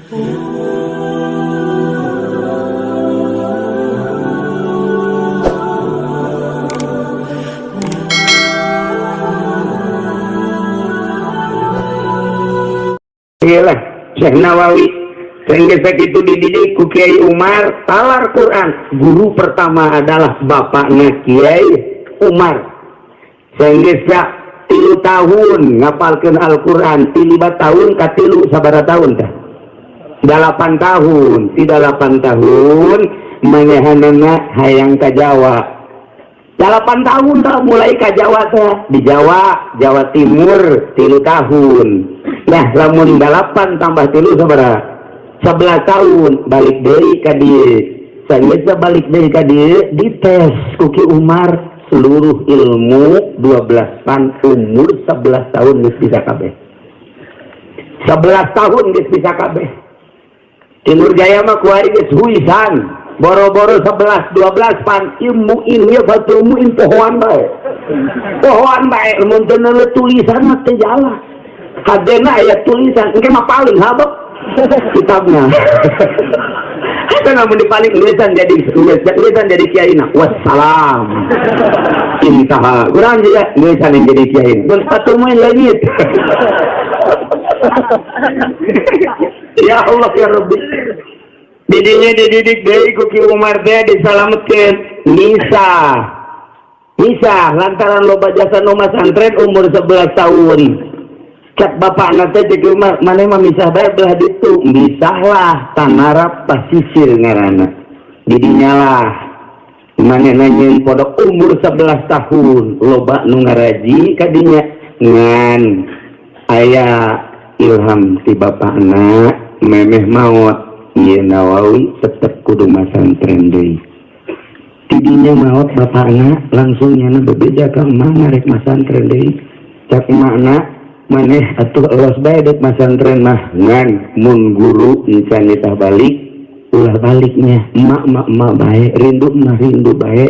Iyalah Syekh Nawawi sehingga sakitu dididik ku Kiai Umar talar Quran. Guru pertama adalah bapaknya Kiai Umar. Sehingga 3 tahun ngapalkeun Al-Quran, 3 tahun ka 3 sabaraha tahun teh? 8 tahun. Ti 8 tahun manehanana hayang ka Jawa. 8 tahun tah mulai ka Jawa teh. Di Jawa, Jawa Timur 3 tahun. Nah, lamun 8 tambah 3 sabaraha? 11 tahun balik deui ka dieu. Sageus balik deui ka dieu dites ku Ki Umar seluruh ilmu 12 pan umur 11 tahun geus bisa kabeh. 11 tahun geus bisa kabeh. Timur Jaya mah kuari geus huisan. Boro-boro 11 12 pan ilmu ini batu ilmu pohoan bae. Pohoan bae mun teu neuleuh tulisan mah teu jalan. Hadena aya tulisan engke mah paling habek kitabna. Kan lamun dipaling tulisan jadi tulisan jadi kiai na. Wassalam. Intaha. Kurang juga tulisan yang jadi kiai. Mun satu main lagi. Ya Allah ya Rabbi. Didinya dididik deui ku Ki Umar teh disalametkeun Nisa. Nisa lantaran loba jasa nu masantren umur 11 tahun. Cak bapakna teh cek Umar, maneh mah misah bae belah ditu. Misahlah tanarap pasisir ngaranna. Didinya lah manehna nyeun pondok umur 11 tahun loba nu ngaraji kadinya ngan aya ilham ti bapakna memeh maot. Ieu Nawawi tetep kudu masantren deui. Tidinya maot bapakna langsung nyana bebeja ka emak rek masantren deui. Cak emakna maneh atuh elos bae dek masantren mah ngan mun guru encan nitah balik ulah baliknya emak emak emak bae rindu mah rindu bae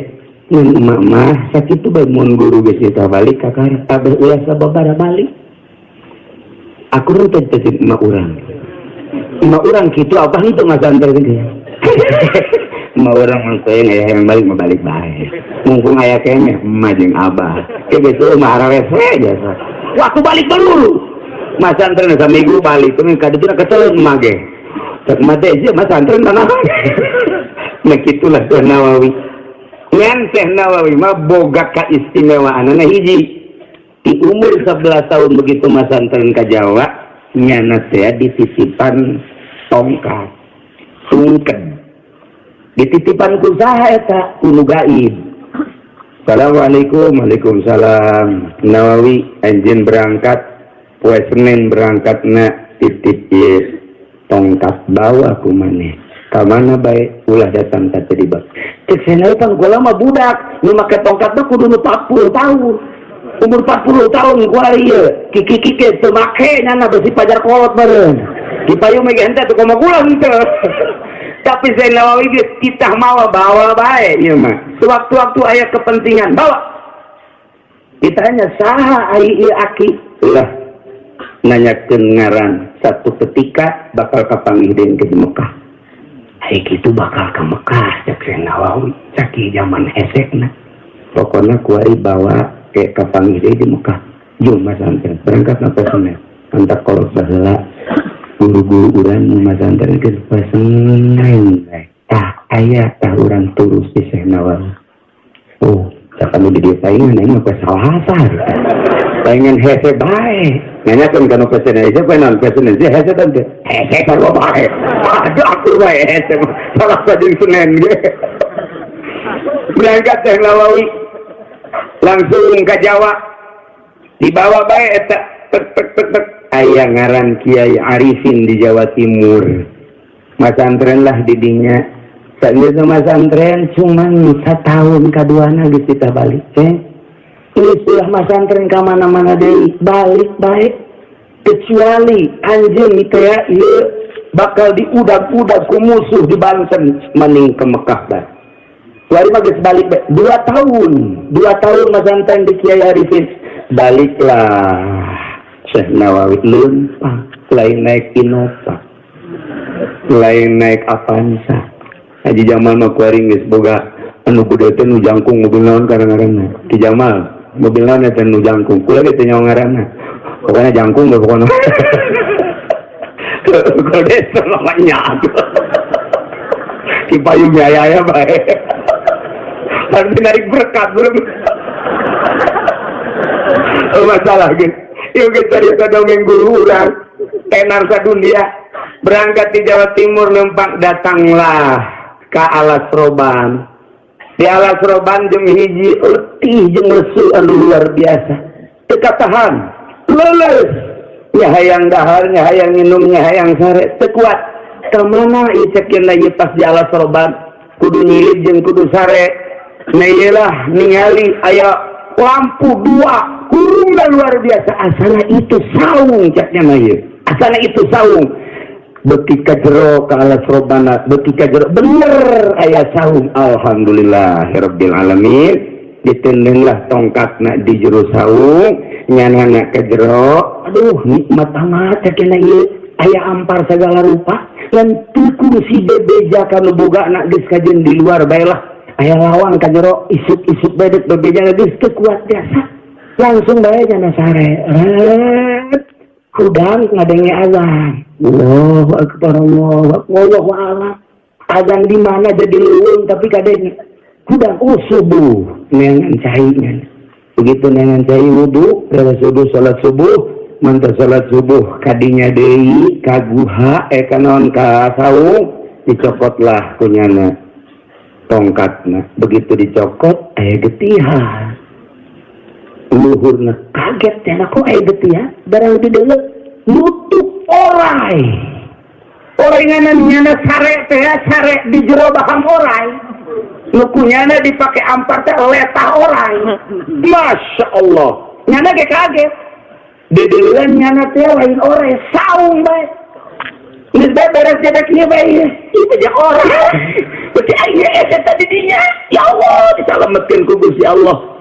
ngan emak mah sakitu bae mun guru geus nitah balik kakara abeh ulah sababaraha balik. Aku renteng teh emak urang. Emak urang kitu apa henteu masantren teh. Emak urang mah teh aya yang balik mah balik bae. Mumpung aya keneh emak jeung abah. Ke geus mah ararese jasa. Waktu balik dulu. Masantren saminggu balik teh ka ditu kesel emak ge. Cek emak teh ieu masantren tanah. Nah kitulah Syekh Nawawi. Ngan Syekh Nawawi mah boga kaistimewaanana hiji. Di umur 11 tahun begitu masantren ka Jawa, nyana teh dititipan tongkat sungken. Dititipan ku saha eta? Ku nu gaib. Assalamualaikum. Waalaikumsalam. Nawawi anjeun berangkat poe Senin berangkatna titip ieu tongkat bawa ku maneh. Ka mana bae ulah datang ka teu dibak. Cek Syekh Nawawi pan kula mah budak, nu make tongkat mah kudu nu 40 tahun. Umur 40 tahun kuari ieu, kiki-kiki teu make nyana besi pajar kolot bareng. Dipayu mah ge henteu teu komo kula henteu. Tapi Syekh Nawawi geus titah mawa bawa bae ieu mah. Sewaktu-waktu aya kepentingan bawa. Ditanya saha ai ieu aki? Ulah nanyakeun ngaran. Satu ketika bakal kapanggih deui ke Mekah. Ai kitu bakal ka Mekah cek Syekh Nawawi sakieu zaman hesekna. Pokona kuari bawa ke kapanggih deui di Mekah. Jom masantren berangkat na Senin. Antak kolot baheula guru-guru urang nu masantren geus Senin. Tah aya tah urang turus di Syekh Nawawi. Oh, cak anu di dieu paingan aing mah poe Salasa. Paingan hese bae. Nanyakeun kana poe Senin aja poe naon poe Senin sih hese teh. Hese sarua bae. Aduh aku bae hese mah. Salasa jeung Senin ge. Berangkat Syekh Nawawi langsung ke Jawa. Dibawa bae eta tek tek tek tek aya ngaran Kiai Arifin di Jawa Timur. Masantren lah didinya. Sageus masantren cuman satahun kaduana geus kita balik teh. Geus ulah masantren ka mana-mana deui, balik bae. Kecuali anjeun teh ieu bakal diudag-udag ku musuh di Banten maning ke Mekah bae. Kuari mah geus balik bae. 2 tahun, 2 tahun masantren di Kiai Arifin. Baliklah Syekh Nawawi leumpang lain naik Innova. Lain naik Avanza. Haji Jamal mah kuari geus boga anu gede teh, nu jangkung. Mobil naon karena ngaranna? Ki Jamal, mobil naon eta nu jangkung? Kula ge teu nyaho ngaranna. Pokoknya jangkung ge pokoknya. Kalau desa namanya ki payung aya aya bae. Harus narik berkat belum. Oh, masalah gitu. Yuk kita cerita dongeng guru urang tenar dunia, berangkat di Jawa Timur lempang, datanglah ke Alas Roban. Di Alas Roban jam 1, letih jeung lesu anu luar biasa, teu tahan, leuleus nya, hayang dahar nya, hayang minum nya, hayang sare, teu kuat. Ka mana ieu cek ieu? Pas di Alas Roban kudu nyilid jeung kudu sare. Nah, iyalah, ningali aya lampu dua kurungna luar biasa. Asana itu saung ceknya mah ieu, asana itu saung. Beki ka jero ka Alas Robana, beki ka jero, bener aya saung. Alhamdulillahirabbil alamin. Ditendenglah tongkatna di jero saung, nyanana ka jero. Aduh, nikmat amat cekna ieu, aya ampar segala rupa dan teu kungsi bebeja ka nu bogana, geus kajen di luar bae lah, aya lawang ka jero, isuk-isuk bae dek bebeja. Geus teu kuat biasa, langsung bae nyana sare. Ret hudang ngadenge azan. Allahu akbar, Allahu akbar, Allahu a'lam azan di mana, jadi leuweung, tapi kadang hudang, oh, subuh. Neangan cai nya. Begitu neangan cai, wudu, beres wudu, salat subuh. Mantap salat subuh, kadinya deui ka guha, eh, ka naon, ka saung, dicokotlah kunyana tongkatna. Begitu dicokot, aya getihan luhurna. Kaget ya, kok aya getihan barang di dalam nutup orai. Orai nganan nyana sare teh, sare di jero baham orai. Nu kunyana dipake ampar teh letah orai. Masya Allah, nyana ge kaget. Dedeuleun nyana teh lain orai, saung bae. Geus bae beres jedek ieu bae ieu. Ieu teh orai. Berarti aya eta tadi dinya. Ya Allah, disalametkeun ku Gusti Allah.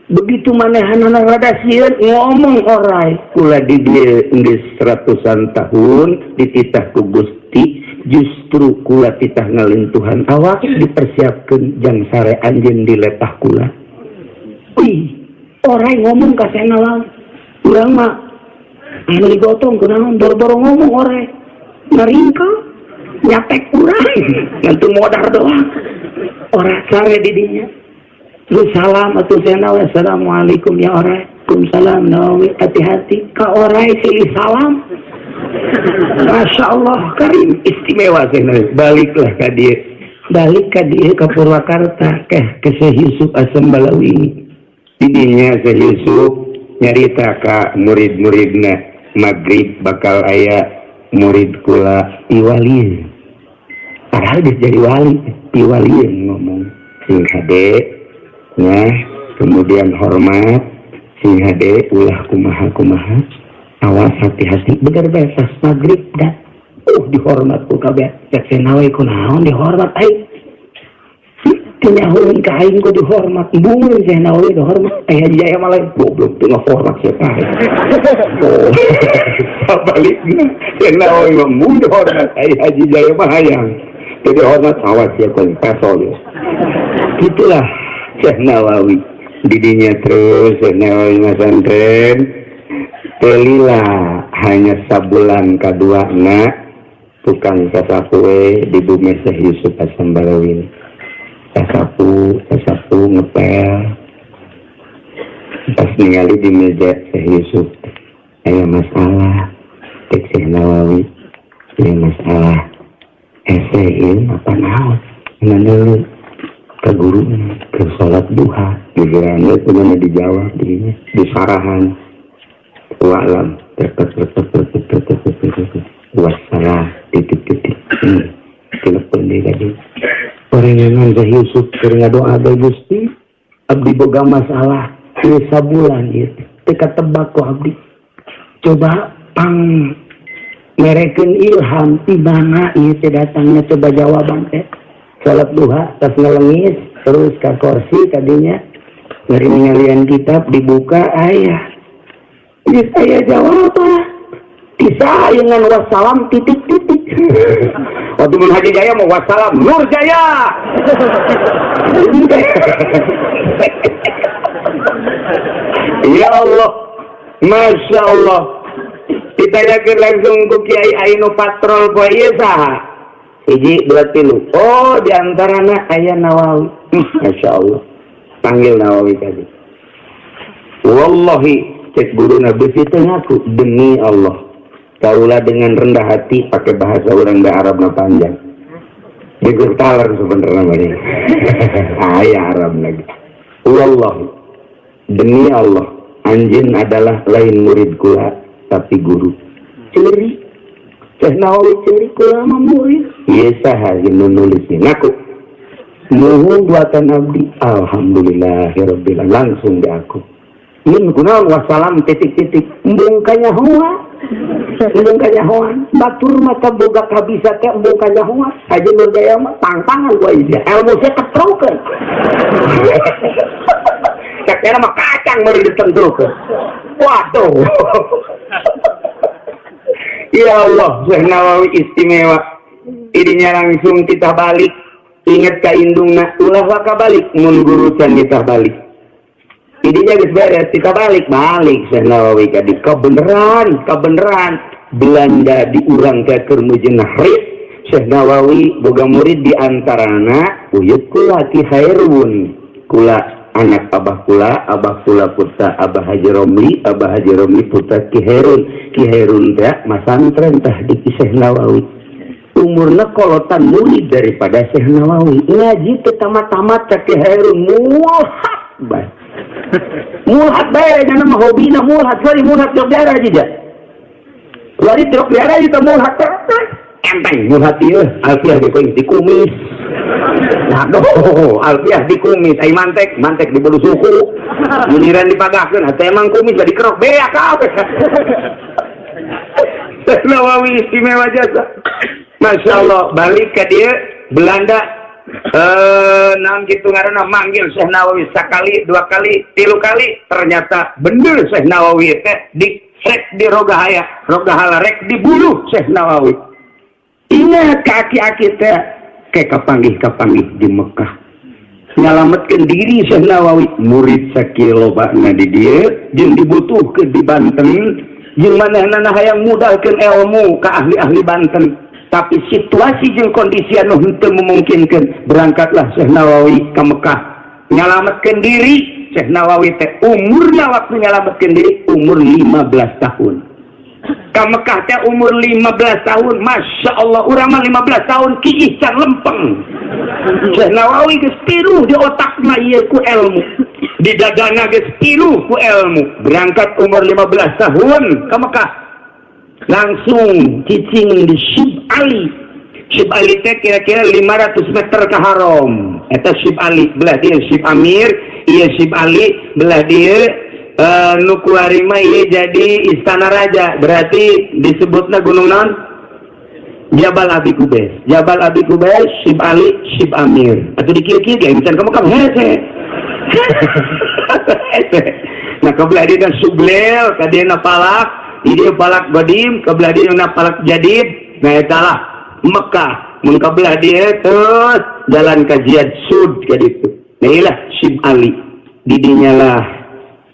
Begitu manehanana rada sieun, ngomong orai, "Kula di dieu geus ratusan tahun dititah ku Gusti, justru kula titah ngalintuhan awak dipersiapkeun jang sare anjeun di letah kula." Wih, orai ngomong ka Nawawi, urang mah anu digotong kunaon, boro-boro ngomong, orai ngaringka nyatek urang ngantu modar doang. Orai sare di dinya. Terus salam atuh Nawawi, "Assalamualaikum ya orai." "Waalaikumsalam, Nawawi, hati-hati." Ka orai silih salam. Masya Allah, karim istimewa Syekh Nawawi. Baliklah ka dia. Balik ka dia ke Purwakarta ke Syekh Yusuf Asam Balawi ini. Didinya Syekh Yusuf nyarita ka murid-muridna, maghrib bakal aya murid kula piwalieun. Padahal dia jadi wali, piwalieun ngomong. Sing hade ya, kemudian hormat, sing hade, ulah kumaha-kumaha, awas, hati-hati. Bener beres maghrib dah, dihormat ku kabeh. Cek Nawawi, kunaon dihormat aing? Tinyahueun ka aing ku dihormat. Bungeun Syekh Nawawi dihormat. Aya Jaya malah goblok teu ngahormat siapa. Oh, sabalikna Syekh Nawawi mah mun dihormat, ai Haji Jaya mah hayang teu dihormat, awas ya kau pesol ya. Itulah Syekh Nawawi. Didinya terus Syekh Nawawi masantren telila, hanya sabulan kaduana tukang sasapu di bumi Syekh Yusuf Hasan Balawi. Sasapu, sasapu, ngepel, pas ningali di meja Syekh Yusuf aya masalah. Cek Syekh Nawawi, aya masalah hese apa naon? Dulu ke guru ke sholat duha giliran itu mana dijawab di sarahan walam terpet terpet terpet terpet terpet terpet, wassalam, titik titik. Telepon dia tadi orang yang Syekh Yusuf keur ngadoa bae, "Gusti, abdi boga masalah ieu sabulan ieu teu katebak ku abdi, coba pang merekeun ilham di mana ieu teh datangnya, coba jawaban teh." Salat duha tas ngelengis terus ke kursi tadinya ngeri ngalian kitab dibuka, ayah ini saya jawab bisa dengan wassalam titik titik. Waktu mun Haji Jaya mau wassalam Nur Jaya. Ya Allah, Masya Allah. Ditanyakeun langsung ku Kiai Ainu patrol poe ieu saha? Hiji, dua, tilu. Oh, di antarana aya Nawawi. Masya Allah. Panggil Nawawi tadi. Wallahi, cek guruna beusi teu ngaku demi Allah. Kaulah dengan rendah hati pakai bahasa orang da Arab na panjang. Digertalar sebenarnya ini. Aya Arab lagi. Wallahi, demi Allah, anjeun adalah lain murid kula tapi guru. Ceri. Syekh Nawawi ceri kula mah murid. Ieu saha nu nulis ngaku. Nuhun buatan abdi. Alhamdulillahirabbil alamin, langsung diaku. Yin kunaon wassalam titik-titik embung kanyahoan. Embung kanyahoan. Batur mata boga kabisa teh embung kanyahoan. Haji Nur Jaya mah tangtangan gua ieu. Ilmu saya ketrukeun. Cek era mah kacang meureun ditentrukeun. Waduh. Ya Allah, Syekh Nawawi istimewa. Idinya langsung kita balik. Ingat ka indungna ulah waka balik mun guru can kita balik. Idinya geus beres, kita balik balik Syekh Nawawi ka di kebeneran Belanda diurang ke keur Nahri. Syekh Nawawi boga murid di antarana uyut kula Ki Khairun, kula anak abah kula putra Abah Haji Romli, Abah Haji Romli putra Ki Khairun, Ki Khairun teh masantren tah di Syekh Nawawi. Umurna kolotan murid daripada Syekh Nawawi. Ngaji teu tamat-tamat ka Ki Khairun mulhat bae. Mulhat bae nya mah hobina mulhat, sorry mulhat tiap daerah aja. Lari tiap daerah juga mulhat. Enteng mulhat ieu Alfiah di kumis. Aduh, Alfiah di kumis, ai mantek, mantek di bulu suku. Giliran dipagahkeun, hate emang kumis bari dikerok beak kabeh. Nawawi istimewa jasa. Masya Allah, balik ke dia Belanda naon kitu ngaranna manggil Syekh Nawawi sakali, dua kali, tilu kali, ternyata bener Syekh Nawawi teh di rek di rogahaya, rogahala rek dibunuh Syekh Nawawi. Ingat kaki-aki teh ke kapanggih-kapanggih di Mekah. Nyalametkeun diri Syekh Nawawi, murid sakieu lobana di dieu jeung dibutuhkeun di Banten, jeung manehna hayang mudalkeun ilmu ka ahli-ahli Banten. Tapi situasi jeung kondisi anu henteu memungkinkan, berangkatlah Syekh Nawawi ke Mekah. Nyalametkeun diri Syekh Nawawi teh umurna waktu nyalametkeun diri umur 15 tahun. Ka Mekah teh umur 15 tahun, Masya Allah, urang mah 15 tahun kiih can lempeng. Syekh Nawawi geus piluh di otakna ieu ku ilmu. Di dadana geus piluh ku ilmu. Berangkat umur 15 tahun ke Mekah. Langsung cicing di Syib Ali. Syib Ali teh kira-kira 500 meter ke Haram. Eta Syib Ali, belah dia Syib Amir, ieu Syib Ali, belah dia nu kuari mah ieu jadi istana raja. Berarti disebutna gunung naon? Jabal Abi Kubais. Jabal Abi Kubais, Syib Ali, Syib Amir. Atuh di kieu-kieu ge can kamu kamu hese. Nah kebelah dia Sublel, ka dia palak. Ini palak godim, kebelah dia na palak jadid. Nah eta lah Mekah. Mun kebelah dia terus jalan ka Jihad Sud ka ditu. Nah ilah Syib Ali. Didinya lah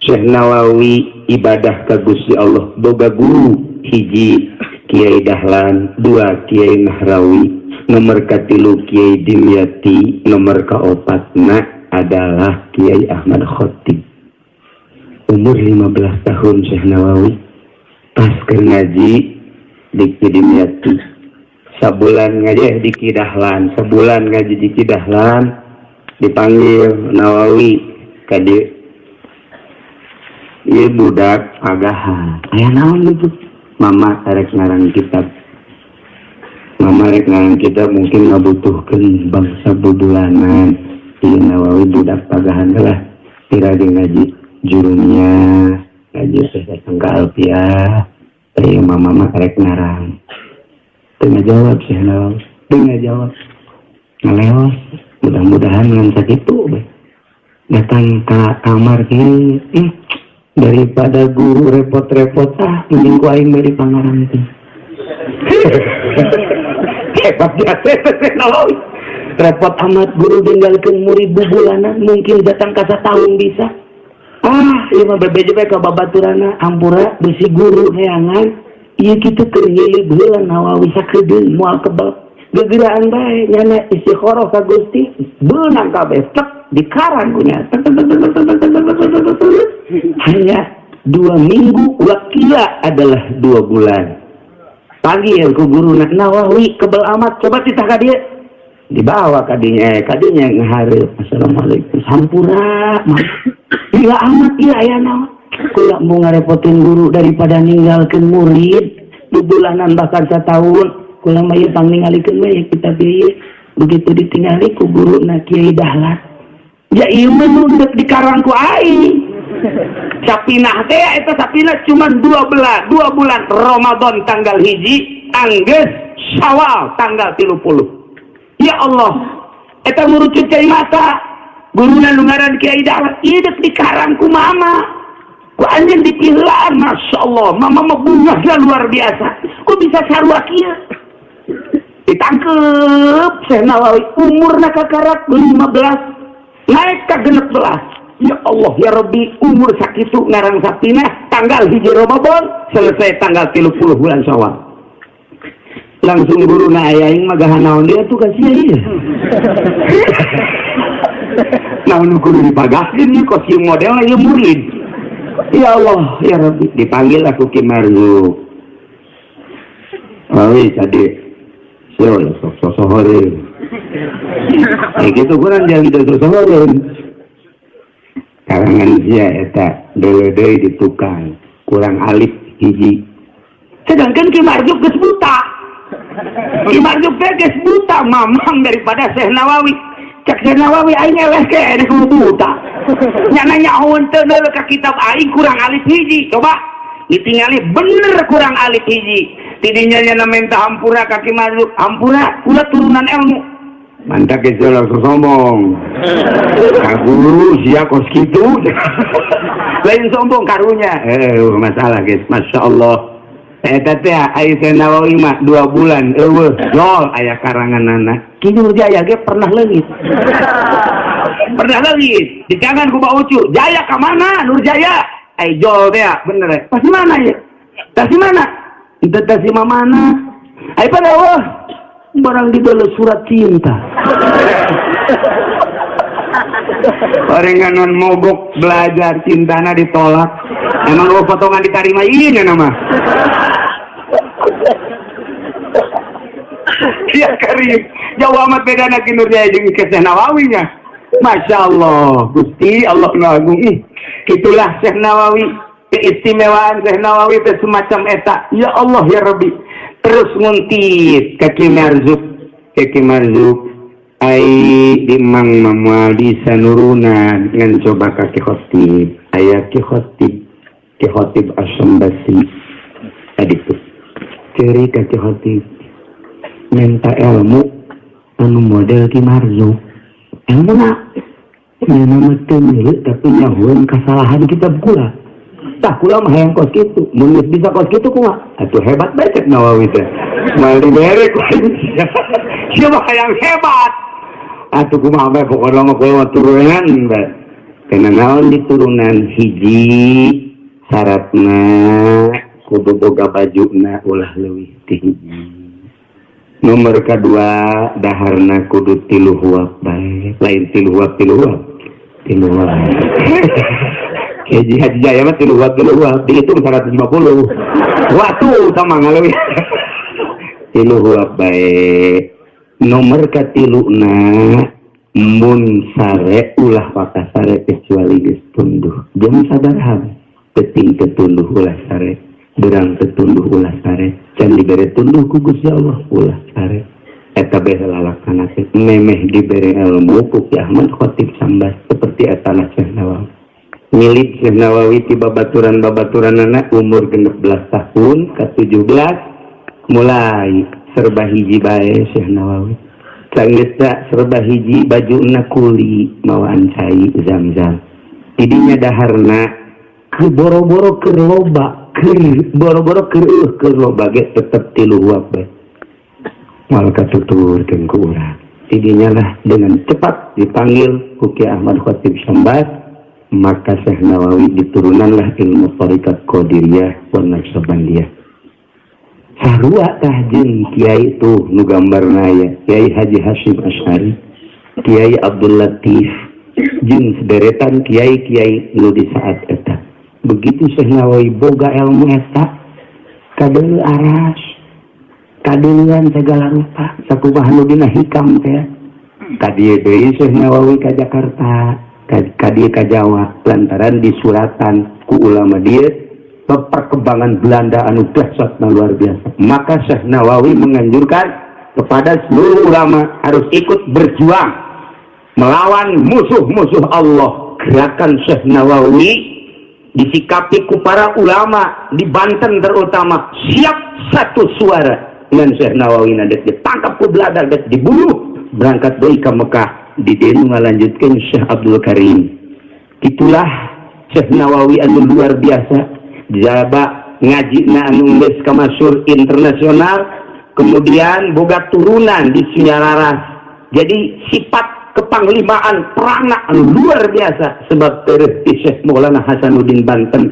Syekh Nawawi ibadah ka Gusti Allah. Boga guru hiji Kiai Dahlan, dua Kiai Nahrawi, nomor katilu Kiai Dimyati, nomor kaopatna adalah Kiai Ahmad Khatib. Umur 15 tahun Syekh Nawawi pas keur ngaji di Ki Dimyati. Sabulan ngaji di Ki Dahlan, sebulan ngaji di Ki Dahlan dipanggil Nawawi ka dieu. Ieu budak agahan. Aya naon gitu? Mama rek ngarang kitab. Mama rek ngarang kitab mungkin ngabutuhkeun bangsa bubulanan. Ieu Nawawi budak pagahan lah. Tira ge ngaji jurumnya, ngaji teh datang ka Alfiah. Teh mama mah rek ngarang. Teu ngajawab Syekh Nawawi. Teu ngajawab. Ngaleos. Mudah-mudahan ngan sakitu bae. Datang ka kamar kieu, daripada guru repot-repot ah mending ku aing bari pangarang teh. Hebat jasa Syekh Nawawi. Repot amat guru tinggalkeun murid bubulanan, mungkin datang ka satahun bisa. Ah, ieu mah bebeje ka babaturana, hampura bisi guru neangan. Ieu kitu keur nyilib heula Nawawi sakedeung moal kebal. Gegeraan bae nyana istikharah ka Gusti, beunang kabeh tek dikarang kunya. Hanya 2 minggu, wakila adalah 2 bulan. Panggil ku guru Nawawi kebel amat, coba titah ka dia. Dibawa kadinya, kadinya ngahareup. Assalamualaikum. Hampura, gila amat ieu aya naon. Kula mau ngarepotin guru daripada ninggalkeun murid bubulanan bahkan setahun. Kula mah ieu pang ningalikeun we kitab ieu. Begitu ditingali ku guru na Kiai Dahlan. Ya ieu mah nu deuk dikarang ku aing. Sapinah teh eta sapinah cuma 2 bulan Ramadan tanggal 1 anggeus Syawal tanggal 30. Ya Allah, eta ngurucut cai mata. Guruna nu ngaran Kiai Dahlan, ieu deuk dikarang ku mama. Ku anjeun dipiheulaan, Masya Allah, mama mah bungahna luar biasa. Ku bisa sarua kieu? Ditangkep Syekh Nawawi umurna kakarak 15 naik ka 16. Ya Allah ya Rabbi, umur sakitu ngarang sapinah tanggal 1 Ramadan selesai tanggal 30 bulan Syawal. Langsung guru na aing mah gahan naon dia tuh kasih ieu. Naon nu kudu dipagahkeun ieu kos ieu model ieu murid. Ya Allah ya Rabbi, dipanggil aku Ki Marzuk. Oh, tadi so sok sosohore. Kayak gitu kurang jangan gitu sosohore. Karangan sia eta deuleu deui di tukang kurang alif hiji. Sedangkan Ki Marzuk geus buta. Ki Marzuk teh geus buta mamang daripada Syekh Nawawi. Cek Syekh Nawawi aing eleh keneh kudu buta. Nya nyahoeun teu deuleu ka kitab aing kurang alif hiji. Coba ditingali bener kurang alif hiji. Tidinya nya minta hampura ka Ki Marzuk, hampura kula turunan ilmu. Mantap geus langsung sombong. Ka guru sia kos kitu. Lain sombong karunya. Masalah guys, Masya Allah. Eta teh aya Syekh Nawawi mah 2 bulan eueuh jol aya karanganana. Ki Nurjaya ge pernah leungit. Pernah leungit. Dicangan ku Pak Ucu, "Jaya ka mana Nurjaya?" Ai jol teh bener. Pasti mana ya? Tasi mana? Ente tasi mana? Ai pada wah barang dibales surat cinta. Orang non mogok belajar cintana ditolak. Emang lo potongan diterima ini nama. Ya Karim, jauh amat beda nak Nurjaya jeung ke Syekh Nawawi-nya. Masya Allah, Gusti Allah nu agung. Ih, itulah Syekh Nawawi, keistimewaan Syekh Nawawi itu semacam eta. Ya Allah ya Rabbi. Terus nguntit ka Ki Marzuk, ka Ki Marzuk. Ai di Mang Mamual di sanurunan ngan coba ka Ki Khotib. Aya Ki Khotib, Ki Khotib Asy-Syambasi. Tadi tuh. Ceri ka Ki Khotib. Minta ilmu anu model Ki Marzuk. Ilmu na nya mah teu milu tapi nyahoeun kasalahan kitab kula. Tah kula mah hayang kos kitu. Mun geus bisa kos kitu kumaha? Atuh hebat bae cek Nawawi teh. Moal dibere ku aing. Sia mah hayang hebat. Atuh kumaha bae pokona mah kula mah turunan bae. Kana naon diturunan hiji syaratna kudu boga bajuna ulah leuwih ti hiji. Nomor kedua daharna kudu 3 huap bae, lain 3 huap 3 huap. 3 huap. Haji Haji Jaya mah 3 huap 3 huap dihitung 150. Waktu sama ngaleuwih. 3 huap bae. Nomor katiluna mun sare ulah waka sare kecuali geus tunduh. Jam sabaraha penting ketunduh ulah sare. Berang ketunduh ulah sare. Can dibere tunduh ku Gusti Allah ulah sare. Eta bae lalakana teh memeh dibere ilmu ku Ki Ahmad Khatib Sambas seperti eta lah Syekh Nawawi. Milik Syekh Nawawi ti babaturan-babaturanana umur 16 tahun ka 17 mulai serba hiji bae Syekh Nawawi. Sanggeus serba hiji bajuna kuli mawaan cai zam-zam. Tidinya daharna ke boro-boro keur loba, keur boro-boro keur loba ge tetep 3 huap bae. Moal katuturkeun ku urang. Tidinya lah dengan cepat dipanggil ku Kiai Ahmad Khatib Sambas, maka Syekh Nawawi diturunanlah ilmu tarikat Qadiriyah wa Naqsyabandiyah. Sarua tah jeung kiai tuh nu gambarna aya Kiai Haji Hasyim Asy'ari, Kiai Abdul Latif, jeung sederetan kiai-kiai nu di saat eta. Begitu Syekh Nawawi boga ilmu eta, kadeuleu aras, kadeuleuan segala rupa, sakumaha nu dina hikam teh. Ka dieu deui Syekh Nawawi ka Jakarta, ka dieu ka Jawa, lantaran disuratan ku ulama dieu perkembangan Belanda anu dahsyat luar biasa. Maka Syekh Nawawi menganjurkan kepada seluruh ulama harus ikut berjuang melawan musuh-musuh Allah. Gerakan Syekh Nawawi disikapi ku para ulama di Banten terutama siap satu suara dengan Syekh Nawawi. Nadek ditangkap ku Belanda, dek dibunuh, berangkat deui ke Mekah, di dieu ngalanjutkeun Syekh Abdul Karim. Itulah Syekh Nawawi anu luar biasa. Jaba ngaji na anu geus kamasyhur internasional, kemudian boga turunan di Sunyalaras, jadi sifat kepanglimaan perang anu luar biasa sebab terus di Syekh Maulana Hasanuddin Banten.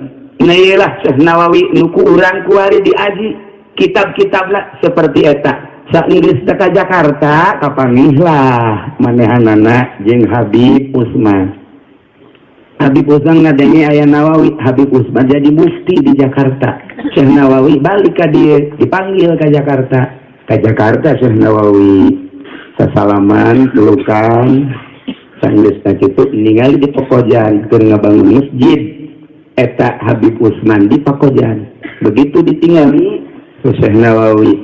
Nah, iyalah Syekh Nawawi nu ku urang kuari diaji kitab-kitabna seperti eta. Saenggeus ka Jakarta, kapanggih lah manehanana jeung Habib Usman. Habib Usman ngadenge aya Nawawi. Habib Usman jadi mufti di Jakarta. Syekh Nawawi balik ka dieu, dipanggil ke Jakarta. Ke Jakarta Syekh Nawawi sasalaman, pelukan. Saenggeus kitu, ningali di Pekojan keur ngabangun masjid eta Habib Usman di Pakojan. Begitu ditinggali Syekh Nawawi,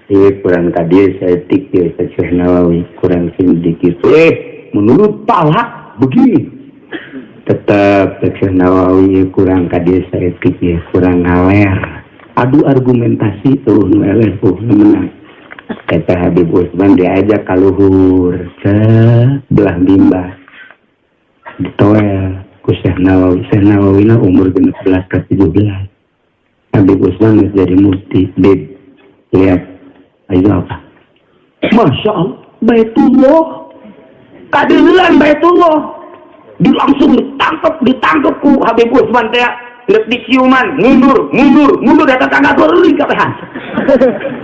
"Ieu kurang ka dieu saeutik ieu," Syekh Nawawi, "kurang sedikit." "Eh, menurut palak begini." Tetap Syekh Nawawi, "Kurang ka dieu saeutik ieu, kurang ngaler." Adu argumentasi tuh, nu eleh tuh nu menang. Eta Habib Usman diajak ka luhur, belah mimbar, ditoel ku Syekh Nawawi. Syekh Nawawi na umur 16 ke 17, Habib Usman geus jadi mufti. "Bib, lihat itu apa?" "Masya Allah, Baitullah." Kadeulean Baitullah. Di langsung ditangkap, ditangkap ku Habib Usman teh. Rek diciuman, mundur, mundur, mundur, datang tangga guling kabehan.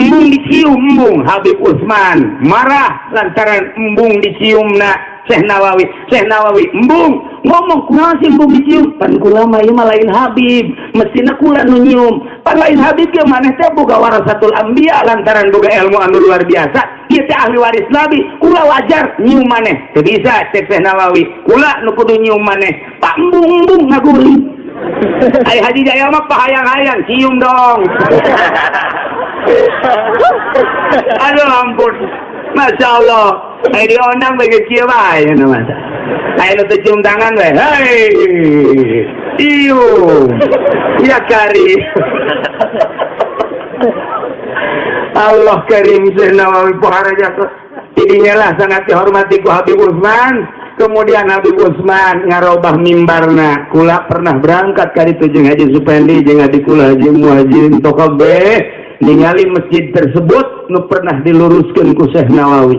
Embung dicium, embung. Habib Usman marah lantaran embung diciumna Syekh Nawawi. Syekh Nawawi embung ngomong, "Kunaon sih embung dicium? Pan kula mah ieu mah lain Habib, mestina kula nu nyium. Pan lain Habib ge maneh teh boga warasatul anbiya lantaran boga ilmu anu luar biasa. Ieu teh ahli waris Nabi, kula wajar nyium maneh." "Teu bisa," cek Syekh Nawawi, "kula nu kudu nyium maneh." Pak, embung-embung ngaguling. Ai Haji Jaya mah pahayang-hayang, "Cium dong." Aduh ampun. Masya Allah. Ai diondang bagi kieu bae nya masa. Ai nu teu cium tangan we. Hei. Cium. Ya kari. Allah Karim. Syekh Nawawi pohara jasa. Jadinya lah sangat dihormati ku Habib Usman. Kemudian Habib Usman ngarobah mimbarna. Kula pernah berangkat kali itu jeung Haji Supendi, jeung adik kula Haji Muhajirin Tokabe, ningali masjid tersebut nu pernah diluruskeun ku Syekh Nawawi.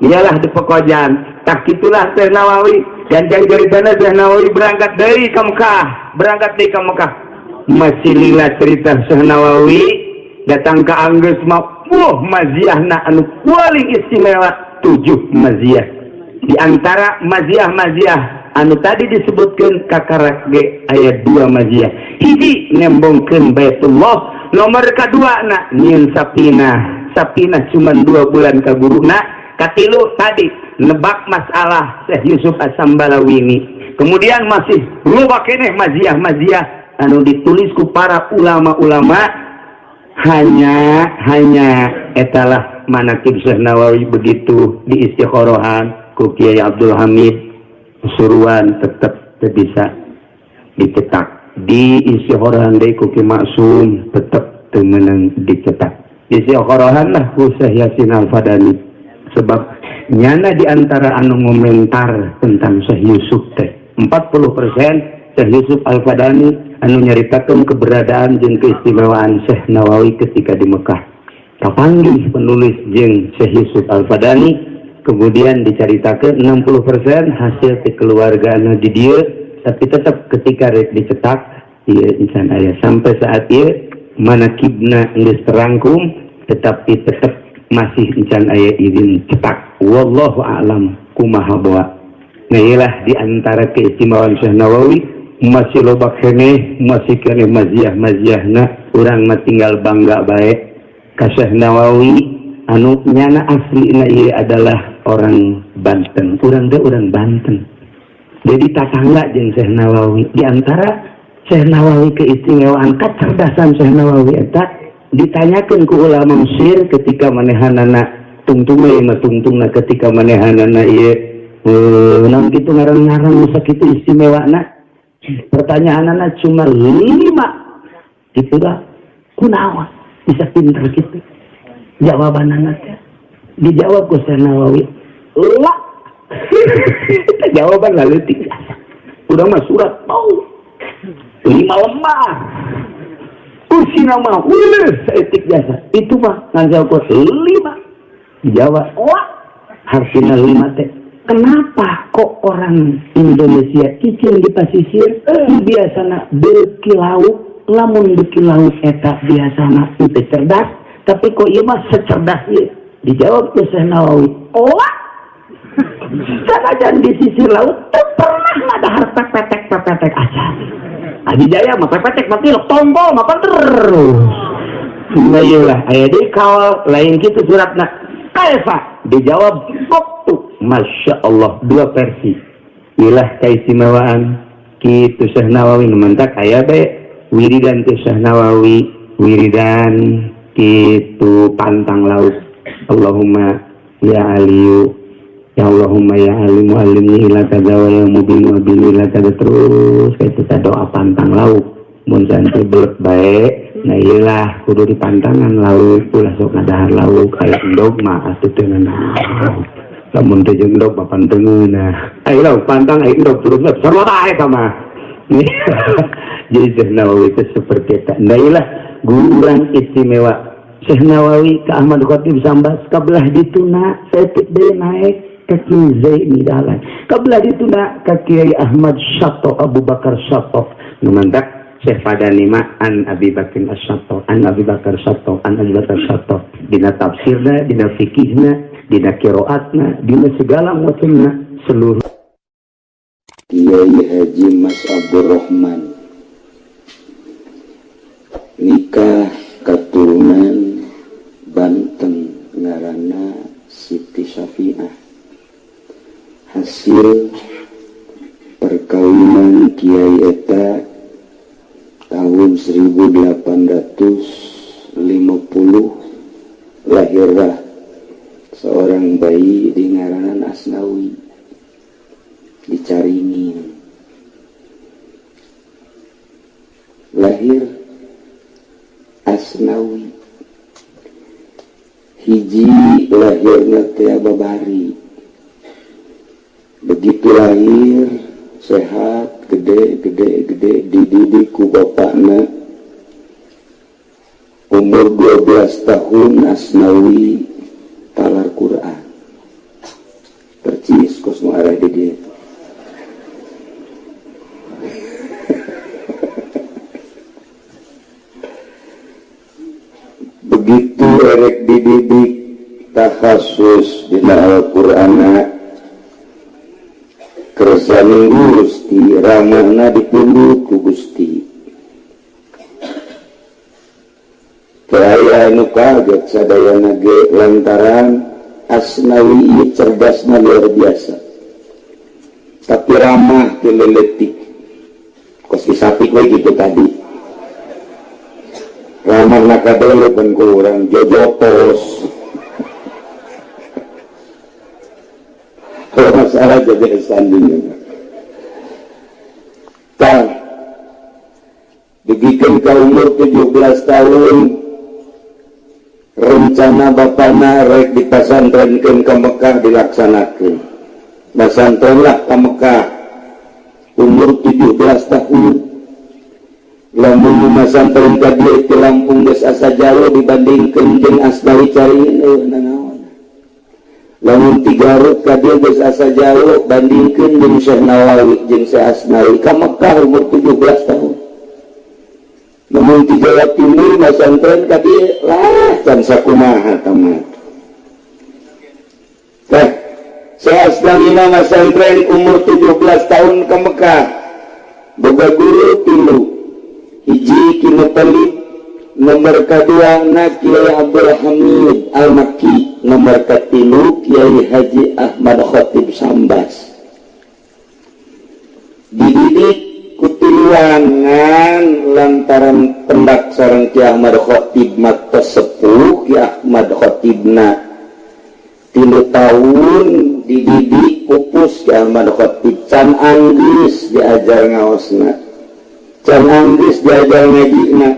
Iyalah di Pekojan. Tak itulah Syekh Nawawi. Dan ceritana Syekh Nawawi berangkat dari ke Mekah, berangkat dari ke Mekah. Masih lila cerita Syekh Nawawi datang ke Anggeus mah, wah, maziahna anu paling istimewa tujuh maziah. Di antara maziah-maziah anu tadi disebutkan, kakarak ge aya dua maziah. Hiji, nembongkeun Baitullah. Nomor kedua na nyieun sapinah, sapinah cuma 2 bulan ka guruna. Katilu tadi nebak masalah Syekh Yusuf As-Sambalawini. Kemudian masih loba keneh maziah-maziah anu ditulis ku para ulama-ulama. Hanya hanya etalah manakib Syekh Nawawi. Begitu di istikhorohan ku Kiai Abdul Hamid Suruan, tetap bisa dicetak. Di istikhorohan deui ku Ki Maksum, tetap teu meunang dicetak. Di istikhorohan lah ku Syekh Yasin Al-Fadani, sebab nyana di antara anu ngomentar tentang Syekh Yusuf teh 40% Syekh Yusuf Al-Fadani anu nyaritakeun keberadaan jeung keistimewaan Syekh Nawawi ketika di Mekah. Kapanggih penulis jeung Syekh Yusuf Al-Fadani, kemudian dicaritakeun 60% hasil kekeluargaan di dieu, tapi tetap ketika rek dicetak ieu encan aya sampai saat ieu. Manakibna geus terangkum, tetapi tetap masih encan aya izin cetak. Wallahu a'lam kumaha bawa. Nah, iyalah di antara keistimewaan Syekh Nawawi. Masih loba keneh, masih keneh maziah-maziahna. Urang mah tinggal bangga bae ka Syekh Nawawi anu nyana aslina ieu adalah orang Banten. Urang teh urang Banten, jadi tatangga jeung Syekh Nawawi. Di antara Syekh Nawawi, keistimewaan kecerdasan Syekh Nawawi eta ditanyakan ku ulama Mesir ketika manehanana tungtung ieu mah tungtungna, ketika manehanana ieu naon kitu ngarang-ngarang nu sakitu istimewana, pertanyaanana cuma lima gitu lah: kunaon bisa pinter gitu? Jawabanana teh dijawab ku Syekh Nawawi lah, jawaban lalu tiga. Udah mah surat mau lima lembar kursi nama udah saeutik jasa itu mah ngan jawab lima. Dijawab wah, harusnya lima teh. Kenapa kok orang Indonesia cicing di pasisir biasana beuki lauk? Lamun beuki lauk eta biasana itu cerdas, tapi kok ieu mah secerdas ieu? Dijawab ku Syekh Nawawi, oh, sanajan di sisi laut teu pernah ngadahar pepetek pepetek acan. Adi Jaya mah pepetek mah tilok, tombol mah terus. Nah, iyalah aya deui kawal lain kitu suratna. Kaifa? Dijawab waktu. Masya Allah, dua versi. Ilah keistimewaan kitu Syekh Nawawi. Mantak aya bae wiridan teh Syekh Nawawi, wiridan kitu pantang laut. Allahumma ya Aliyu, ya Allahumma ya Alimu alimni ila kaza wa ya mubin wa bin ila kaza, terus kayak kita doa pantang laut mun santai belek bae. Nah, iyalah kudu dipantangan lauk, ulah sok ngadahar lauk. Aya endog mah atuh teu nanaon, lamun teu jeung endog mah pantengeunah. Ayo lauk pantang, aya endog terus sarua bae eta mah. Jadi Syekh Nawawi itu seperti itu. Nah, iyalah guru urang istimewa Syekh Nawawi ke Ahmad Khatib Sambas, kabelah dituna saeutik deui naik ke Kiai Zaini Dahlan, kabelah dituna ke Kiai Ahmad Syatto, Abu Bakar Syatto. Nu mantak Syekh Fadani mah an Abi Bakar As-Syatto, an Abi Bakar Syatto, an Abi Bakar Syatto, dina tafsirna, dina fikihna, dina qiraatna, dina segala macamna, seluruh. Kiai Haji Mas Abdurrahman nikah keturunan Banten, ngaranna Siti Syafi'ah. Hasil perkawinan Kiai eta tahun 1850 lahirlah seorang bayi di ngaranan Asnawi, dicaringin. Lahir Asnawi hiji, lahirna teh babari. Begitu lahir sehat, gede gede gede, dididik ku bapakna. Umur 12 tahun Asnawi talar Quran percis kos nu arah di dieu. Begitu erek dididik takhasus dina Al-Qur'ana, kersane Gusti ramahna dipundhut ku Gusti. Teu aya anu kaget sadayana ge, lantaran Asnawi ieu cerdasna luar biasa, tapi ramah ti leutik kos ki sapi we gitu tadi. Ramahna kadele pan ku urang jojotos. Kalau masalah jadi sanding. Tah, dugikeun ka umur 17 tahun, rencana bapana rek dipasantrenkeun ka Mekah dilaksanakeun. Pasantren lah ka Mekah umur 17 tahun. Lamun masantren ka dieu ti Lampung geus asa jauh dibandingkeun jeung Asnawi Caringin eueuh nanaon. Lamun ti Garut ka dieu geus asa jauh bandingkeun jeung Syekh Nawawi jeung Syekh Asnawi ka Mekah umur 17 tahun. Lamun ti Jawa Timur masantren ka dieu lah can sakumaha tamat. Teh Syekh Asnawi mah masantren umur 17 tahun ke Mekah. Boga guru tilu. Hiji Ki Muthalib, nomor kedua na Kiai Abdul Hamid Al-Makki, nomor katilu Kiai Haji Ahmad Khatib Sambas. Dididik kutiluangan lantaran pendak sareng Ki Ahmad Khatib mata sepuh Ki Ahmad Khatibna 3 tahun dididik pupus Ki Ahmad Khatib can Anggris diajar ngaosna, can Anggris diajar ngajina,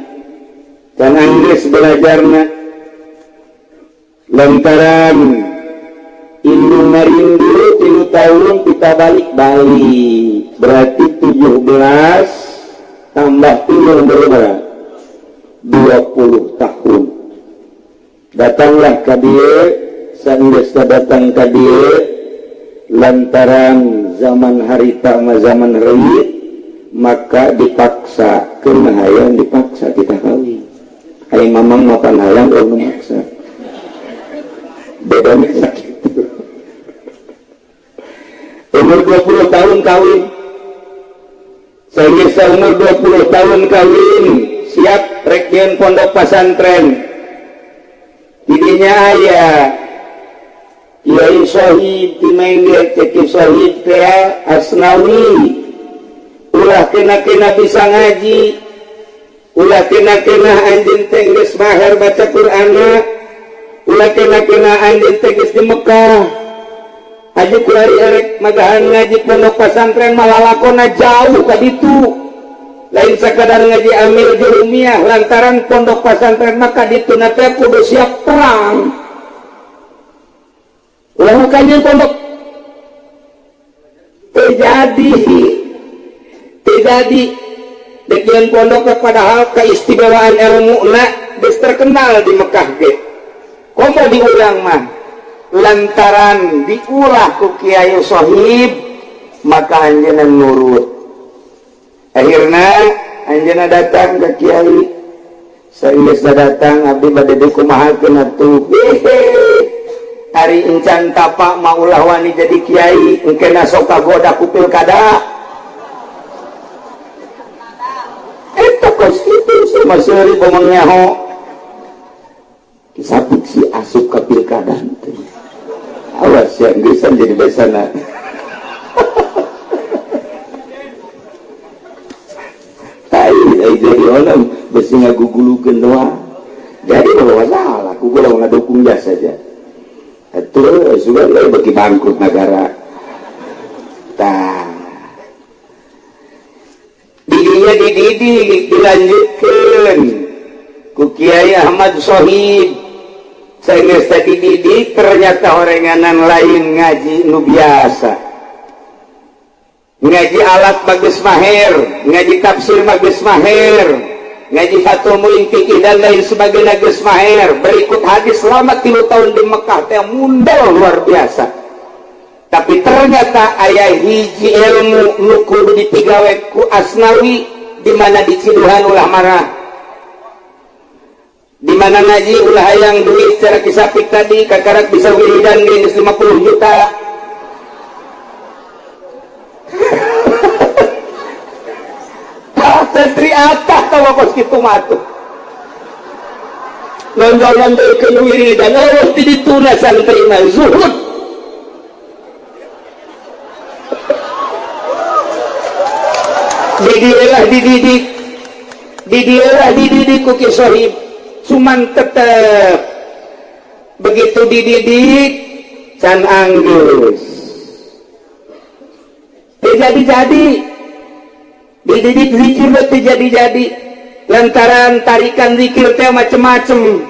can Anggris belajarna. Lantaran indung marindu 3 tahun kita balik-balik berarti 17 tambah 3 berapa? 20 tahun. Datanglah ka dieu, sanggeusna datang ka dieu lantaran zaman harita mah zaman reut maka dipaksa keun hayang dipaksa kita kawin. Ai mamang mapan hayang eueuh maksa. Bedana sakitu. Umur 20 tahun kawin. Sanggeusna umur 20 tahun kawin, siap rek nyieun pondok pasantren. Didinya aya Kiai Sohib di Mengge, Ceki Sohib teh Asnawi. Ulah kena-kena bisa ngaji, ulah kena-kena anjeun teh geus mahir baca Qur'anna, ulah kena-kena anjeun teh geus di Mekah. Haji kurari erek magahan ngaji pondok pasantren malah lakona jauh ka ditu. Lain sakadar ngaji Amir Jurumiyah lantaran pondok pasantren maka ditu na teh kudu siap perang. Ulah makanya pondok terjadi terjadi dekian pondok padahal keistimewaan ilmu na geus terkenal di Mekah ge. Komo diurang mah lantaran diulah ku Kiai Sohib maka anjeunna nurut. Akhirna anjeunna datang ke Kiai. Saenggeusna datang abdi bade dikumahakeun atuh. Ari encan tapak mah ulah wani jadi kiai engkena sok kagoda ku pilkada. Eta kos kitu sama seuri bomong nyaho. Kisapik si asup ka pilkada teh. Awas ya geusan jadi basana. Tai ai jadi orang besi ngagugulukeun doang. Jadi bawa salah, ku gua ngadukung jasa saja. Atuh sudah bagi bangkrut negara. Tah. Didinya dididik dilanjutkeun ku Kiai Ahmad Sohib. Saenggeus tadi dididik ternyata orenganan lain ngaji nu biasa. Ngaji alat bagus mahir, ngaji tafsir bagus mahir, ngaji Fathul Muin fikih dan lain sebagainya geus mahir. Berikut hadis selama 3 tahun di Mekah teh mundel luar biasa. Tapi ternyata aya hiji ilmu nu kudu dipigawe ku Asnawi di mana diciduhan ulah marah. Di mana ngaji ulah hayang duit secara kisapik tadi kakarak bisa wiridan geus 50 juta. Santri atah kalau kos kitu mah atuh. Lonjol-lonjol ke wiridan eueuh ti dituna santri mah zuhud. Didieulah dididik. Didieulah dididik ku Ki Sohib. Cuman tetep begitu dididik can anggeus. Teu jadi-jadi. Dididik zikir teu jadi-jadi. Lantaran tarikan zikir teh macem-macem.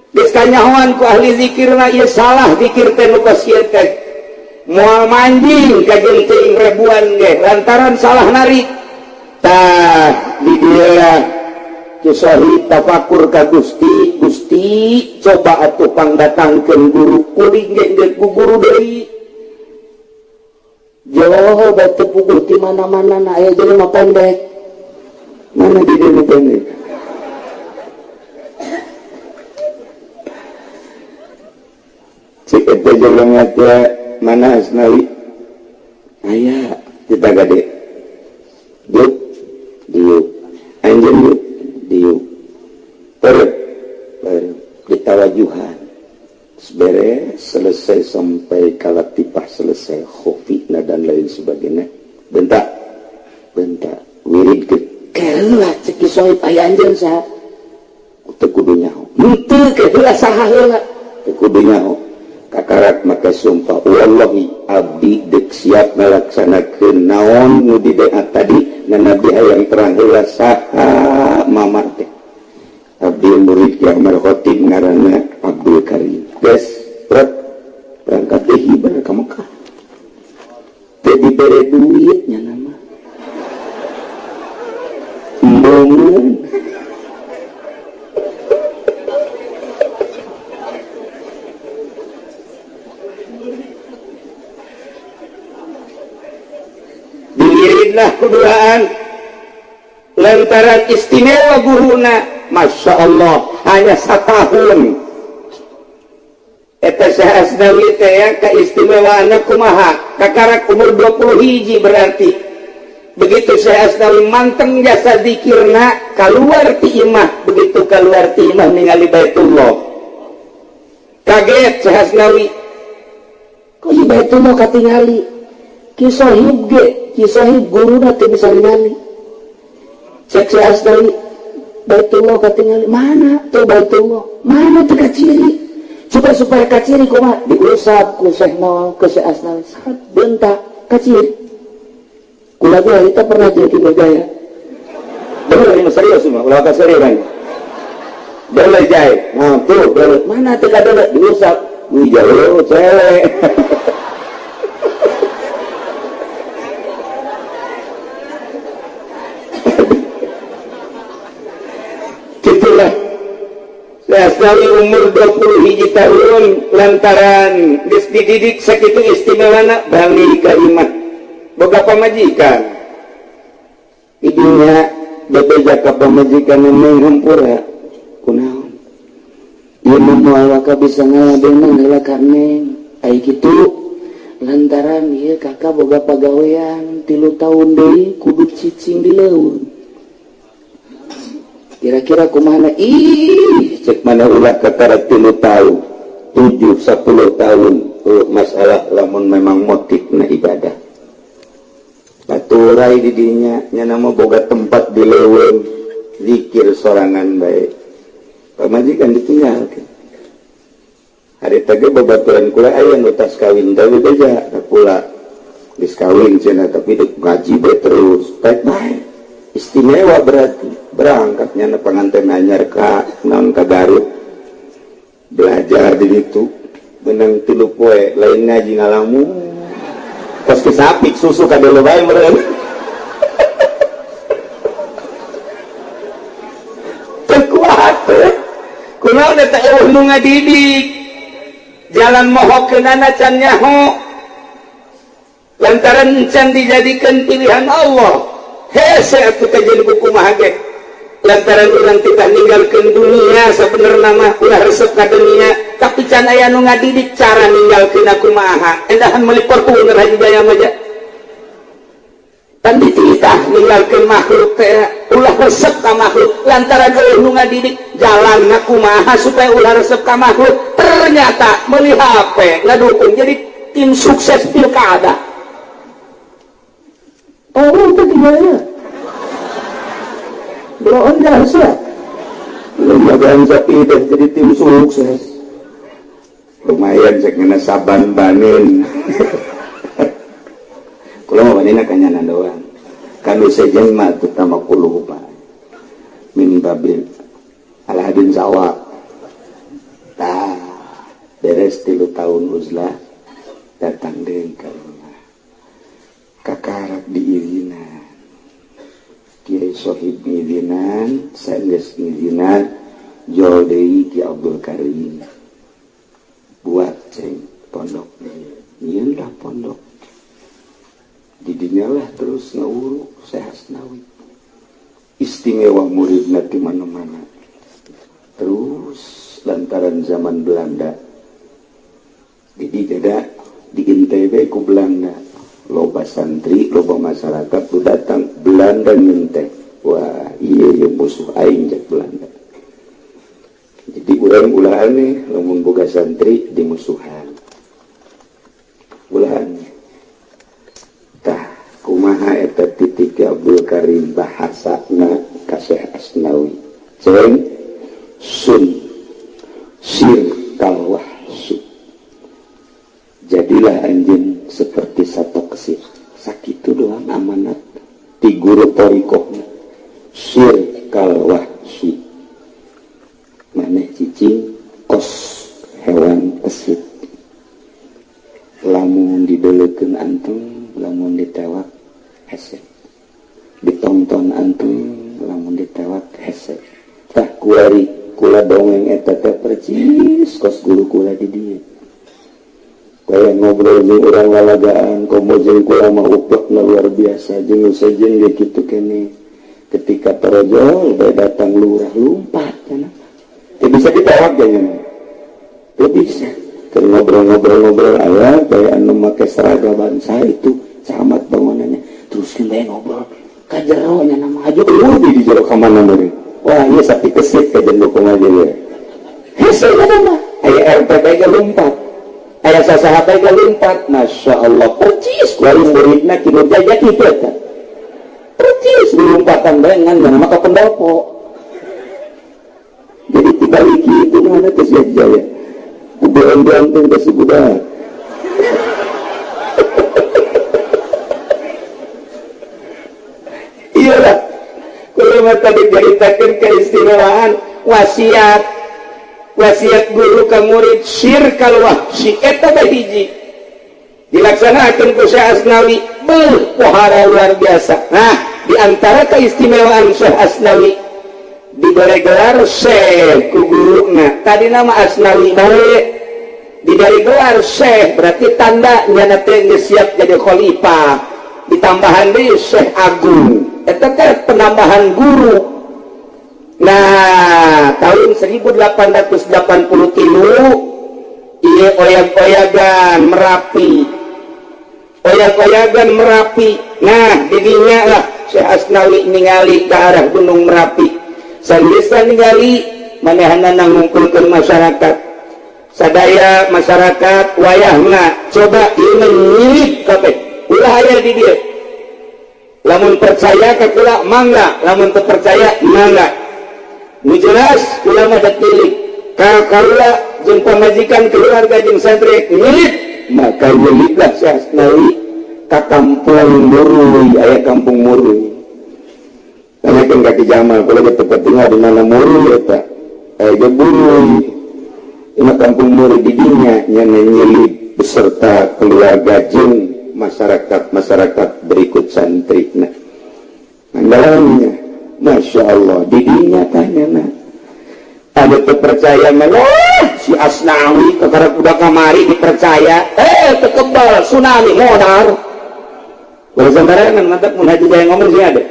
Geus kanyahoan ku ahli zikir mah ieu salah zikir teh nu kos ieu teh. Moal manjing ka jeung teuing ribuan ge lantaran salah narik. Tah di dieu Ki Sohib tafakur ka Gusti, Gusti coba atuh pangdatangkeun guru kuring ge geus ku guru deui. Jauh batu puguh di mana-mana na aya jelema pendek. Mana di dieu pendek? Cik eta jelema teh mana Asnawi? Aya kita gade. Diuk, diuk. Anjeun diuk, diuk. Perep, perep. Ditawajuhan. Beres, selesai sampai kalatipah selesai khofina dan lain sebagainya. Bentak, bentak. Wirid ke keheula cek Ki Sohib aya anjeun saha? Teu kudu nyaho. Henteu keheula saha heula? Teu kudu nyaho. Kakarak maka sumpah wallahi abdi dek siap ngalaksanakeun naon nu di doa tadi ngan abdi hayang terang heula saha mamar teh. Abdi murid Ki Ahmad Khatib ngaranna Abdul Karim. Geus berangkat teh hibar ka Mekah. Teh dibere duit nya nama. Embungeun. Diirinlah kuduaan lantaran istimewa guruna, Masya Allah hanya satahun eta Syekh Asnawi teh keistimewaanna kumaha kakarak umur 20 hiji berarti begitu Syekh Asnawi manteng jasa zikirna kaluar ti imah, begitu kaluar ti imah ningali Baitullah kaget Syekh Asnawi kok di Baitullah katingali Ki Sohib ge Ki Sohib guruna teu bisa ningali cek Syekh Asnawi Baitullah katingali mana tuh Baitullah mana teu kaciri coba supaya kaciri kumaha diusap ku Syekh Nawal ke Syekh Asnawi saat bentak kaciri kula ge harita pernah jadi gaya bener ini serius mah ulah ka serius kan dole jae nah tuh dole mana teu kadole diusap wih jauh cewek gitulah. Asnawi umur 20 hiji tahun lantaran geus dididik sakitu istimewana balik ka imah boga pamajikan ibunya bebeja ka pamajikan neng hampura kunaon ieu mah moal waka bisa ngaladenan heula ka neng ai kitu lantaran ieu kakak boga pagawean 3 tahun deui kudu cicing di leuweung kira-kira kumaha ih cek mana ulah kakara 3 tahun 7 10 tahun masalah lamun memang motifna ibadah baturai di dinya nya nama boga tempat di leuweung zikir sorangan bae pamajikan ditinggalkeun hari teh babaturan kula aya nu tas kawin teh beja ka kula geus kawin cenah tapi dek ngaji bae terus bae bae istimewa berarti berangkatnya na pengantin anyar ka naon ka Garut belajar di ditu benang 3 poe lain ngaji ngalamun kos ke sapi susu ka dulu bae meureun teu kuat kunaon eta eueuh nu ngadidik jalan mohokeunana can nyaho lantaran can dijadikeun pilihan Allah hese atuh kajeun kumaha ge lantaran urang titah ninggalkeun dunia sabenerna mah ulah resep ka dunia tapi can aya nu ngadidik cara ninggalkeun kumaha endahan meuli Fortuner haji jaya mah tan dititah ninggalkeun makhluk teh ulah resep ka makhluk lantaran eueuh nu ngadidik jalan kumaha supaya ulah resep ka makhluk ternyata meuli HP ngadukung jadi tim sukses pilkada. Oh itu gimana? Belum jasa. Lumayan sapi deh jadi tim sukses. Lumayan cek ngena saban banin. Kalau mau banin kanyanan doang. Kami sejen mah terutama kuluh pak. Min babil alahadin sawa. Tah beres 3 tahun uzlah datang deui ka rumah. Kakarak diirinan. Kiai Sohib ngizinan, saenggeus ngizinan jol deui Ki Abdul Karim buat ceng pondok nyieun lah pondok didinya lah terus ngawuruk Syekh Asnawi istimewa muridna di mana-mana terus lantaran zaman Belanda jadi jada di INTB ku Belanda loba santri loba masyarakat tu datang Belanda nyenteh wah iya iya musuh aing jak Belanda jadi urang ulah aneh lamun boga santri dimusuhan ulah aneh tah kumaha eta titik Abdul Karim bahasana ka Syekh Asnawi ceng sun sir kalwahsu jadilah anjeun seperti satu kesir sakitu doang amanat ti guru thariqahna sir kalwahsi maneh cicing kos hewan kesit lamun dideulekeun anteng lamun ditewak hese ditonton anteng lamun ditewak hese tah kuari kula dongeng eta teh percis kos guru kula di dieu kaya ngobrol jeung urang lalagaan komo jeung kula mah uplekna luar biasa jeung sejen ge kitu keneh ketika torojol bae datang lurah lumpat cenah teu bisa ditewak ge nya teu bisa keur ngobrol-ngobrol-ngobrol aya bae anu make seragam bangsa itu camat bangunannya terus bae ngobrol ka jero nya nama aju eueuh di jero ka mana meureun wah ieu sapi kesit ka jeung kumaha ye hese nya mah aya RT bae ge lumpat aya sasaha bae ge lumpat Masya Allah percis kuari muridna Ki Nurjaya kitu eta percis dilumpatan bae ngan nama ka pendopo jadi tibaliki itu mana teh sia jaya kubeon-beon teh geus budak iyalah kulo mah tadi dicaritakeun keistimewaan wasiat wasiat guru ka murid sir kalwahsi eta bae hiji dilaksanakeun ku Syekh Asnawi beuh pohara luar biasa. Nah di antara keistimewaan Syekh Asnawi diberi gelar Syekh ku guruna tadi nama Asnawi bae diberi gelar Syekh berarti tanda nyana teh geus siap jadi khalifah ditambahan deui Syekh Agung eta teh penambahan guru. Nah tahun 1883 ieu oyag-oyagan Merapi oyag-oyagan Merapi. Nah didinya lah Syekh Asnawi ningali ke arah Gunung Merapi sanggeusna ningali manehanna ngumpulkeun masyarakat sadaya masyarakat wayahna coba ieu nyilip kabeh ulah aya di dieu lamun percaya ka kula mangga lamun teu percaya mangga nu jelas kula mah datilik ka kaula jeung pamajikan keluarga jeung santri nyilip maka nyiliplah Syekh Asnawi ka kampung Murui aya kampung Murui tanyakeun ka Ki Jamal kula ge teu tinggal di mana Murui eta aya ge Burui ini kampung Murui di dinya nya nyilip beserta keluarga jeung masyarakat-masyarakat berikut santri. Nah dalamnya Masya Allah didinya tanya ada terpercaya mana si Asnawi kepada budak kamari dipercaya terkebal tsunami modar barusan mantap mun haji jaya ngomong sih ada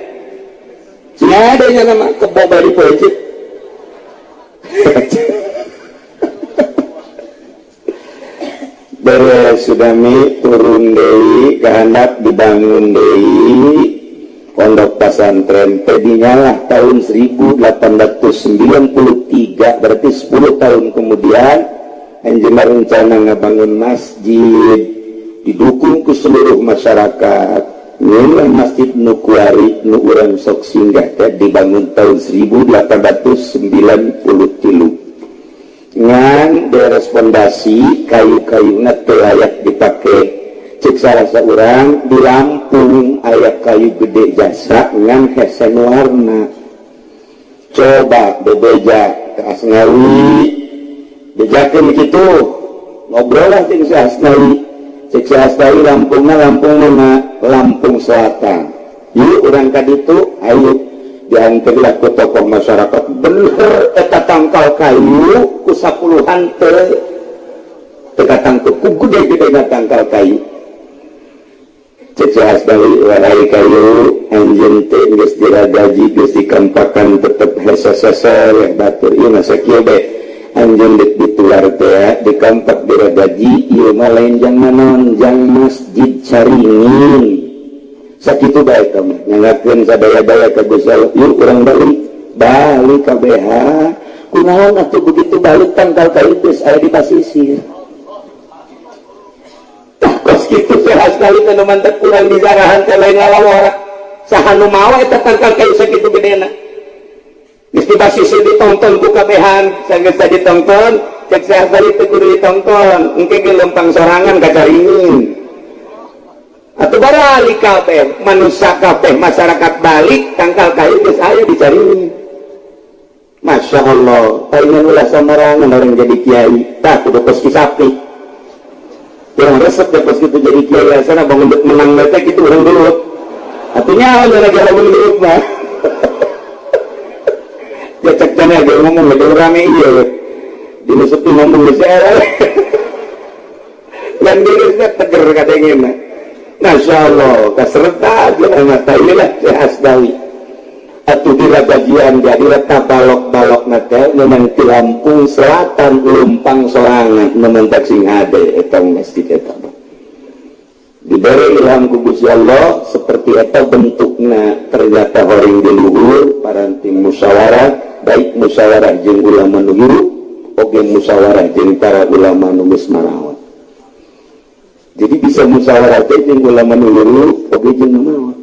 sih ada nya nama kebo bari politik beres sudami turun deui kehandap dibangun deui pondok pesantren tadinya lah tahun 1893 berarti 10 tahun kemudian anjeunna rencana ngabangun masjid didukung ke seluruh masyarakat. Inilah masjid nu kuari nu urang sok singgah teh dibangun tahun 1893 ngan beres pondasi kayu-kayuna teu layak dipake cek sarasa urang di Lampung aya kayu gede jasa ngan hese warna coba bebeja ke Asnawi bejakeun kitu ngobrol lah jeung si Asnawi cek si Asnawi Lampungna Lampung mana Lampung Selatan yuk urang ka ditu ayo Diantarlah ku tokoh masyarakat bener eta tangkal kayu ku sapuluhan teu teu katangkep ku gede-gede tangkal kayu. Cek Asnawi warai kayu anjeun teh geus diragaji geus dikampakan tetep hese-hese batur ieu mah sakieu bae anjeun deuk ditular teh dikampak diragaji ieu mah lain jang naon jang masjid Caringin sakitu bae teh nyanggakeun sadaya-daya ka Gusti Allah yuk urang balik balik ka BH kunaon atuh begitu balik tangkal kayu geus aya di pasisir. Kos kitu sehat sekali teh nu mantep kurang dijarahan teh lain lalawara saha nu mawa eta tangkal kayu sakitu gedena geus di pasisir ditonton ku kabehan sanggeus ditonton cek sehat sekali teh kudu ditonton engke ge lempang sorangan ka Caringin atuh baralik kabeh manusia kabeh masyarakat balik tangkal kayu geus aya di Caringin. Masya Allah palingan ulah samarangan orang jadi kiai tah kudu kos kisapi orang resep deh kos kitu jadi kiai asana bangun menang teh kitu urang dulu atunya gara-gara menurut mah ya cek cenah ge ngomong ge rame ieu di sepi ngomong geus era dan dirinya teger kadengena. Masya Allah kaserta aja inilah Syekh Asnawi atuh diragajian jadi balok-balok nate memang di Lampung Selatan lumpang sorangan memang tak sing hade eta masjid eta diberi ilham ku Gusti Allah seperti eta bentukna ternyata horing di luhur paranti musyawarah baik musyawarah jeung ulama nu hirup oge musyawarah jeung para ulama nu geus marawat. Jadi bisa musyawarah teh jeung ulama nu hirup oge jeung nu maot.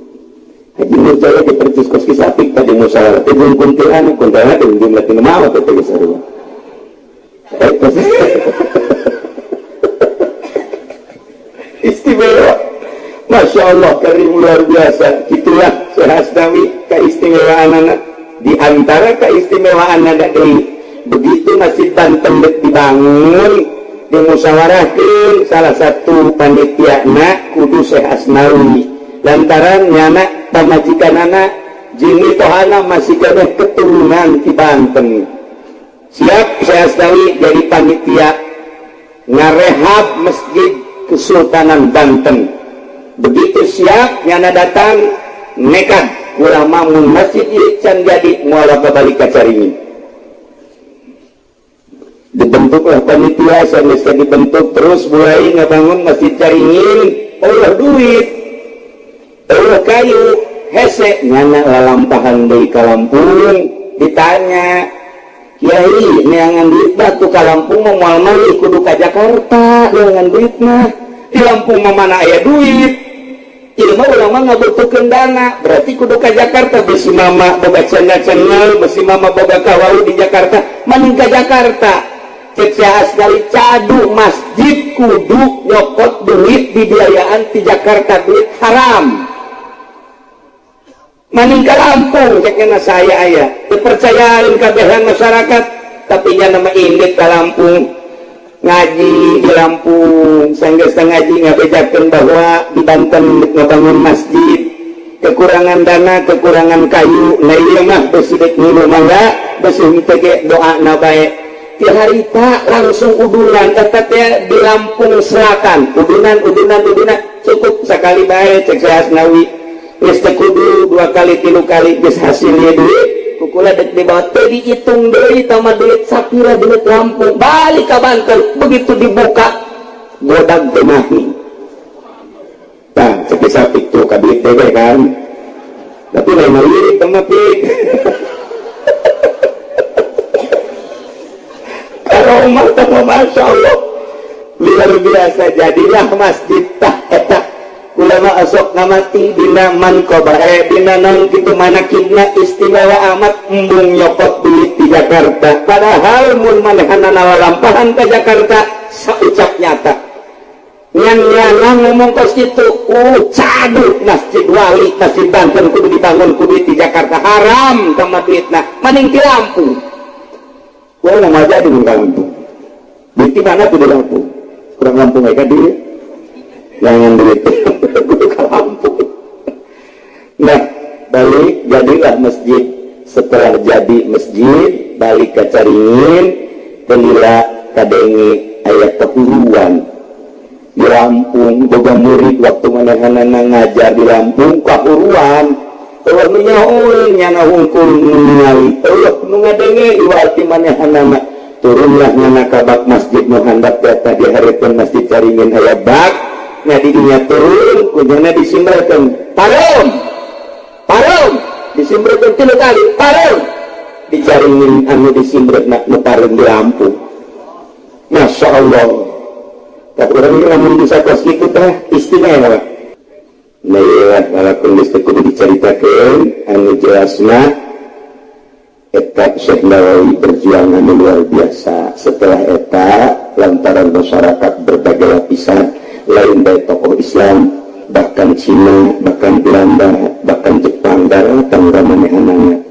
Haji Nurjaya dipercis kos kisapik tadi musyawarah teh jeung kuntilanak kuntilanak jeung jumlah teu maot teh geus sarua. Istimewa. Masya Allah karim luar biasa. Itulah Syekh Asnawi keistimewaan anak. Di antara keistimewaan anak deui begitu Masjid Banten dibangun dimusyawarahkeun salah satu panitiana kudu Syekh Asnawi lantaran nyana pamajikan anak jini tohana masih keneh keturunan di Banten. Siap Syekh Asnawi jadi panitia ngarehab Masjid Kesultanan Banten. Begitu siap nyana datang nekat ulama mun masjid ieu can jadi moal balik ka Caringin. Dibentuklah panitia sanes dibentuk terus mulai ngabangun Masjid Caringin. Allah duit Allah kayu hese nyana lalampahan deui ka Lampung ditanya kiai neangan duit batu ka Lampung mah moal meuli kudu ka Jakarta neangan duit mah di Lampung mah mana aya duit ieu mah urang mah ngabutuhkeun dana berarti kudu ka Jakarta besi mama boga cengal-cengal besi mama boga kawau di Jakarta maning ka Jakarta cek Syekh Asnawi cadu masjid kudu nyokot duit dibiayaan di Jakarta duit haram maning ka Lampung ceknya saya aya dipercayain kabehan masyarakat tapi nya nama indit ka Lampung ngaji di Lampung sanggeus ngaji ngabejakeun bahwa di Banten ngabangun masjid kekurangan dana kekurangan kayu nah ieu mah besi dek ngilu mangga besi henteu ge doana bae ti harita langsung udunan eta teh di Lampung Selatan udunan udunan udunan cukup sakali bae cek Syekh Asnawi geus teu kudu 2 kali 3 kali geus hasilnya duit kukula dek dibawa teh dihitung deui tama duit sapira duit Lampung balik ka Banten begitu dibuka godag teh mahi tah cek sapik tuh ka duit teh kan tapi lain lirik teh mah pik karomah teh Masya Allah luar biasa jadilah masjid tah eta ulama asok ngamati dina manqobah dina naon kitu manakibna istimewa amat embung nyokot duit di Jakarta padahal mun manehanana lalampahan ka Jakarta saucap nyata nyang-nyana ngomong kos kitu cadu Masjid Wali Masjid Banten kudu dibangun kudu di Jakarta haram sama duitna maning di Lampung urang mah jadi di Lampung duit di mana tuh di Lampung kurang Lampung ka dieu jangan duit kudu ka Lampung. Nah balik jadilah masjid Setelah jadi masjid balik ka Caringin, teu kadenge aya kehuruan di Lampung. Boga murid waktu manehanana ngajar di Lampung kahuruan, euweuh nu nyahoeun, nyana hungkul nu ningali, euweuh nu ngadenge iwal ti manehanana. Turunlah nyana ka bak masjid nu handap eta, di hareupeun Masjid Caringin aya bak. Nah, di dinya turun, ku nyana disimbrehkeun, "Pareum, pareum!" Disimbrehkeun tilu kali, "Pareum!" Di Caringin anu disimbrehna, nu pareum di Lampung. Masya Allah. Tak urang ini lamun bisa kos kitu teh istimewa. Nah, iya, walaupun geus teu kudu dicaritakeun, anu jelasna eta Syekh Nawawi berjuang anu luar biasa. Setelah eta, lantaran masyarakat berbagai lapisan, lain dari tokoh Islam, bahkan Cina, bahkan Belanda, bahkan Jepang datang ka manehanana.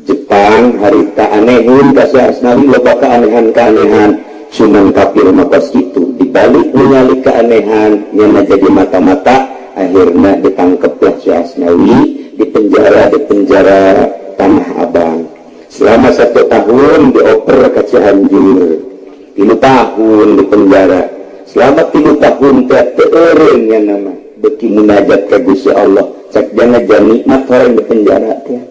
Jepang harita anehun ka Syekh Asnawi, loba keanehan-keanehan, cuman kafir mah kos kitu. Dibalik ningali keanehan, nyana jadi mata-mata, akhirnya ditangkaplah Syekh Asnawi, di penjara, di penjara Tanah Abang selama 1 tahun, dioper ke Cianjur, 3 tahun di penjara. Selama 3 tahun teh teu eureun nya nama, beuki munajat ka Gusti Allah. Cek jangan jadi nikmat orang di penjara teh,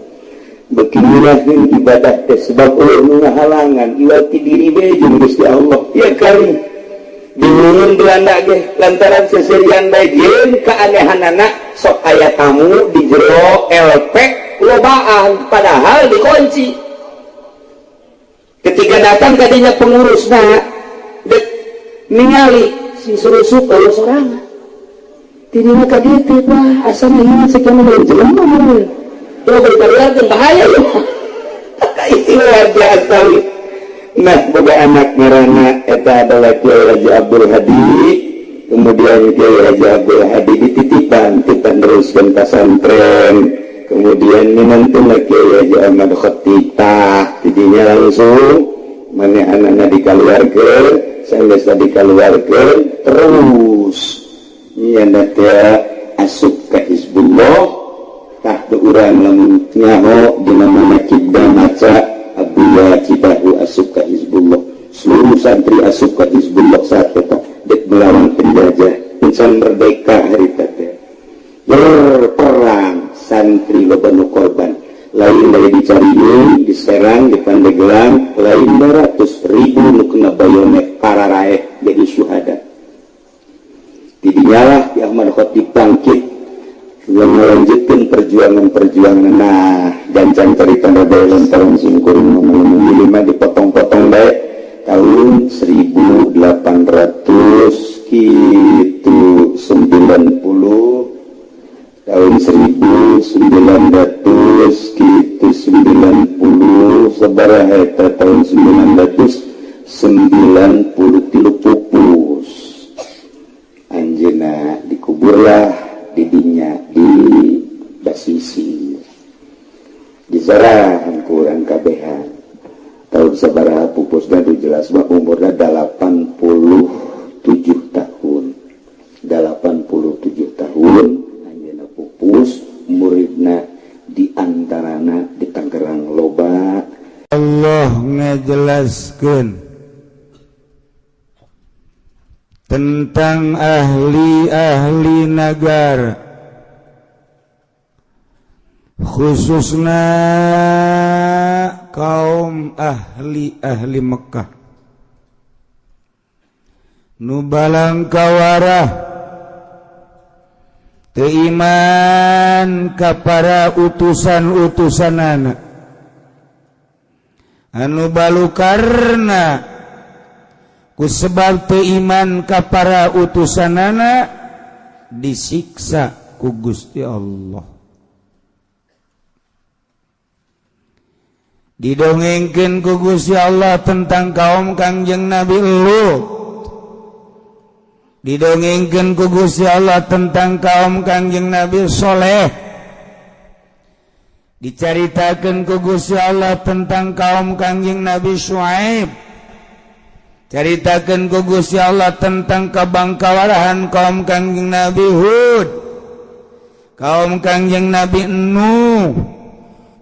beuki ngeunaheun ibadah teh, sebab euweuh nu ngahalangan, iwal ti diri we jeung Gusti Allah. Ya kali bingung Belanda ge lantaran seserian bae jeung keanehanana, sok aya tamu di jero LP lobaan padahal dikunci. Ketika datang tadinya pengurusna dek ningali si surusup euweuh sorangan. Tidinya ka dieu teh, wah, asa ieu sekian mah jelema meureun. Coba dikeluarkeun, bahaya ya. Itu luar biasa. Nah, boga anak ngaranna eta adalah Kiai Haji Abdul Hadi. Kemudian Kiai Haji Abdul Hadi dititipan, kita neruskan pesantren. Kemudian minantuna Kiai Haji Ahmad Khatib, tah tidinya langsung manehanana dikaluarkeun. Sanggeus dikaluarkeun, terus nyana teh asup ka Hizbullah. Tah, urang lamun nyaho dina manaqib maca Abuya Cidahu asup ka Hizbullah, seluruh santri asup ka Hizbullah saat eta dek melawan penjajah. Insan merdeka hari teh berperang, santri loba nu korban, lain dari dicariin di Serang, di Pandeglang, lain ratus ribu nu kena bayonet pararaeh jadi syuhada. Tidinyalah Ki Ahmad Khatib bangkit yang melanjutkan perjuangan-perjuangan. Nah, gancang cerita bae lantaran simkuring lima dipotong-potong bae. Tahun 1800 gitu 90, tahun 1900 gitu 90 sabaraha eta, tahun 993 pupus anjeunna, dikuburlah didinya di Basisi, di Zarahan kurang kabehan. Tahun sabaraha pupusna jelas mah umurna 87 tahun. 87 tahun anjeunna pupus. Muridna di antarana di Tangerang loba. Allah ngejelaskan tentang ahli-ahli negara, khususnya kaum ahli-ahli Mekah nu balangkawarah teu iman ka para utusan-utusanana, anu balukarna ku sebab teu iman ka para utusanana disiksa ku Gusti Allah. Didongengkeun ku Gusti Allah tentang kaum Kangjeng Nabi Lut, didongengkeun ku Gusti Allah tentang kaum Kangjeng Nabi Soleh, dicaritakeun ku Gusti Allah tentang kaum Kangjeng Nabi Syuaib, caritakeun ku Gusti Allah tentang kabangkawarahan kaum Kangjeng Nabi Hud, kaum Kangjeng Nabi Nuh.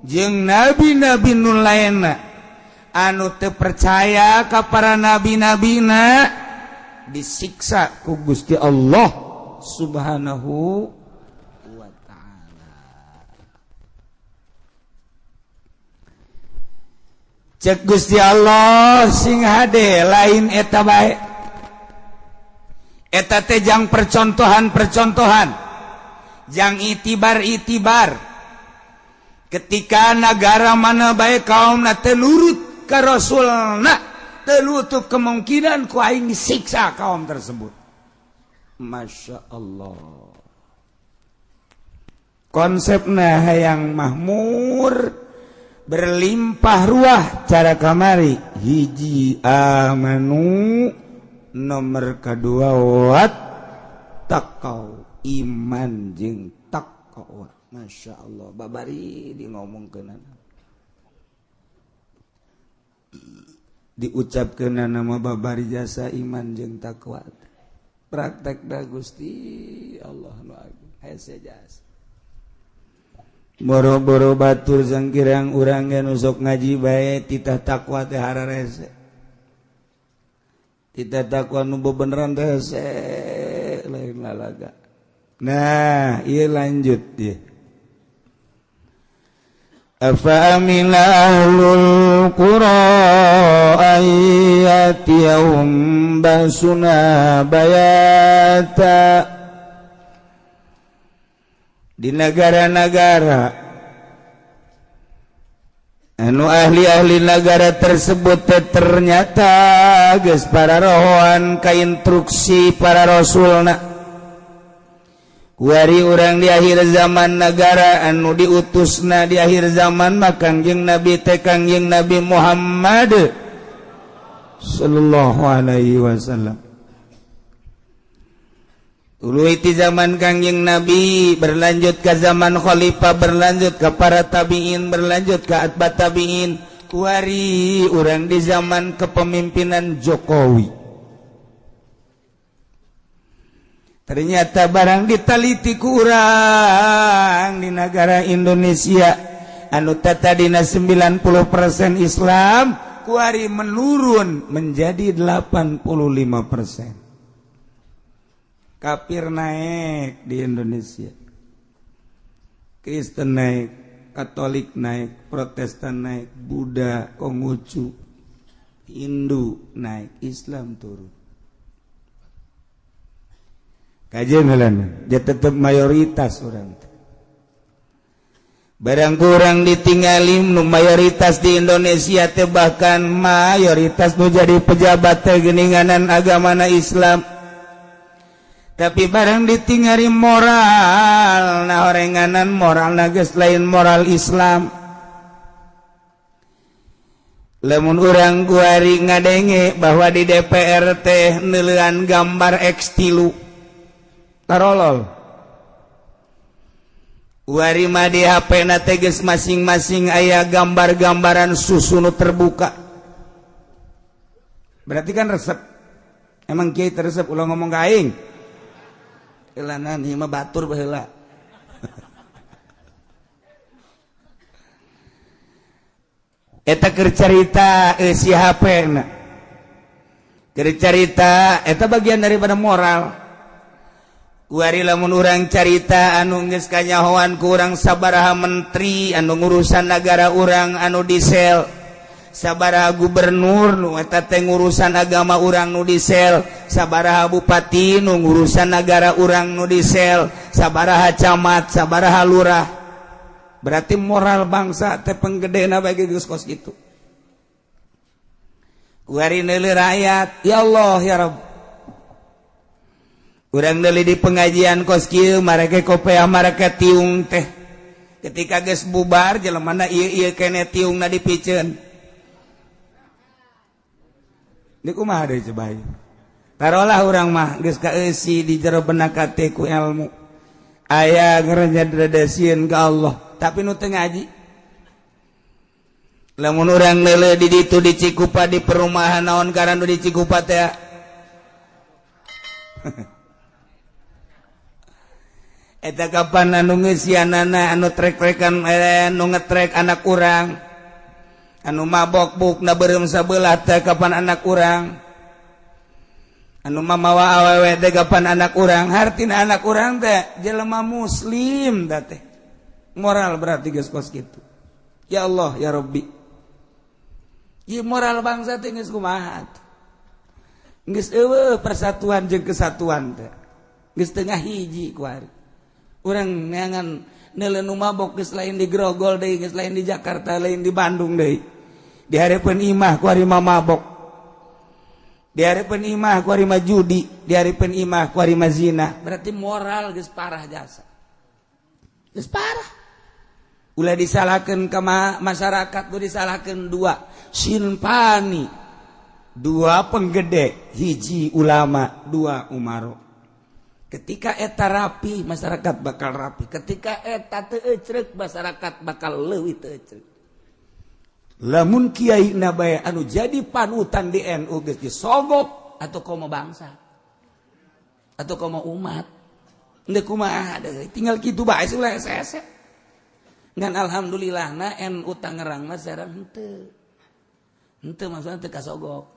jeung nabi-nabi nu lainna anu teu percaya ka para nabi-nabina disiksa ku Gusti Allah Subhanahu wa ta'ala. Cek Gusti Allah sing hade lain eta bae. Eta teh jang percontohan-percontohan, jang itibar-itibar. Ketika nagara mana bae kaumna teu nurut ka rasulna, teu nutup kemungkinan ku aing disiksa kaum tersebut. Masya Allah. Konsepna hayang mahmur, berlimpah ruah cara kamari. Hiji amanu, nomor kedua wat taqau, iman jeung taqwa. Masya Allah, babari di ngomongkeunana, diucapkeunana nama babari jasa iman jeung takwa. Praktek da Gusti Allah nu agung hese jasa. Boro-boro batur sangkirang urang ge nu sok ngaji bae titah takwa teh hararese. Titah takwa nu bebeneran teh hese lain lalaga. Nah, ieu lanjut ieu. Afa amina ahlul qura ayyatiyahum basuna bayata. Di negara-negara anu ahli-ahli negara tersebut ternyata geus para rohoan ka instruksi para rasulna. Kuari urang di akhir zaman negara anu diutusna di akhir zaman mah Kangjeng Nabi teh Kangjeng Nabi Muhammad sallallahu alaihi wasallam. Tuluy ti zaman Kangjeng Nabi berlanjut ke zaman khalifah, berlanjut ke para tabiin, berlanjut ke atba tabiin. Kuari urang di zaman kepemimpinan Jokowi. Ternyata barang ditaliti ku urang di negara Indonesia anu tadina 90% Islam, kuari menurun menjadi 85%. Kafir naik di Indonesia, Kristen naik, Katolik naik, Protestan naik, Buddha, Konghucu, Hindu naik, Islam turun. Kajian heulana, dia tetap mayoritas orang. Barang kurang ditinggalin nu mayoritas di Indonesia teh, bahkan mayoritas nu jadi pejabat teh geuninganan agamana Islam. Tapi barang ditinggali moral, nah orenganan moral geus lain moral Islam. Lamun urang kuari ngadenge bahwa di DPR teh neuleuan gambar X3 tarolol. Wari mah di HP na teh geus masing-masing aya gambar-gambaran susu nu terbuka. Berarti kan resep. Emang kiai teresep ulah ngomong ka aing. Elanan ieu mah batur baheula. Eta keur carita si HP na. Keur carita eta bagian daripada moral. Kuari lamun urang carita anu geus kanyahoan ku urang sabaraha menteri anu ngurusan nagara urang anu disel, sabaraha gubernur nu eta teh ngurusan agama urang nu disel, sabaraha bupati nu ngurusan nagara urang nu disel, sabaraha camat, sabaraha lurah. Berarti moral bangsa teh penggedena bagi geus kos kitu. Kuari neuleuh rakyat, ya Allah ya Rabb. Urang deuli di pengajian kos kieu mareke kopea mareke tiung teh. Ketika geus bubar jelemana ieu-ieu kene tiungna dipiceun. Ini kumaha deui coba ieu. Tarolah urang mah geus kaeusi di jero benak hate ku ilmu. Aya ngerenjadredesieun ka Allah, tapi nu teu ngaji. Lamun urang leuleuh di ditu di Cikupa di perumahan naon karana di Cikupa teh. Eta kapan anu ngeusianana, anu trek-trekan, anu ngetrek anak urang, anu mabok bukna beureum sabelah teh kapan anak urang, anu mamawa awewe teh kapan anak urang. Hartina anak urang teh jelema muslim da teh moral berarti geus kos kitu. Ya Allah ya Rabbi, ieu moral bangsa teh geus kumaha? Geus eueuh persatuan jeung kesatuan teh, geus tengah hiji. Kuari urang neangan neuleuh nu mabok geus lain di Grogol deui, geus lain di Jakarta, lain di Bandung deui, di hareupeun imah kuari mah mabok, di hareupeun imah kuari mah judi, di hareupeun imah kuari mah zina. Berarti moral geus parah jasa, geus parah. Ulah disalahkeun ke masyarakat, ulah disalahkeun. Dua sinfani, dua penggede, hiji ulama, dua umaro. Ketika eta rapi, masyarakat bakal rapi. Ketika eta teu ecrek, masyarakat bakal leuwih teu ecrek. Lamun kiai na bae anu jadi panutan di NU geus disogok atau komo bangsa atau komo umat, henteu kumaha deui, tinggal kitu bae ulah hese. Ngan alhamdulillah na NU Tangerang mah sareng henteu henteu, maksudna teu kasogok,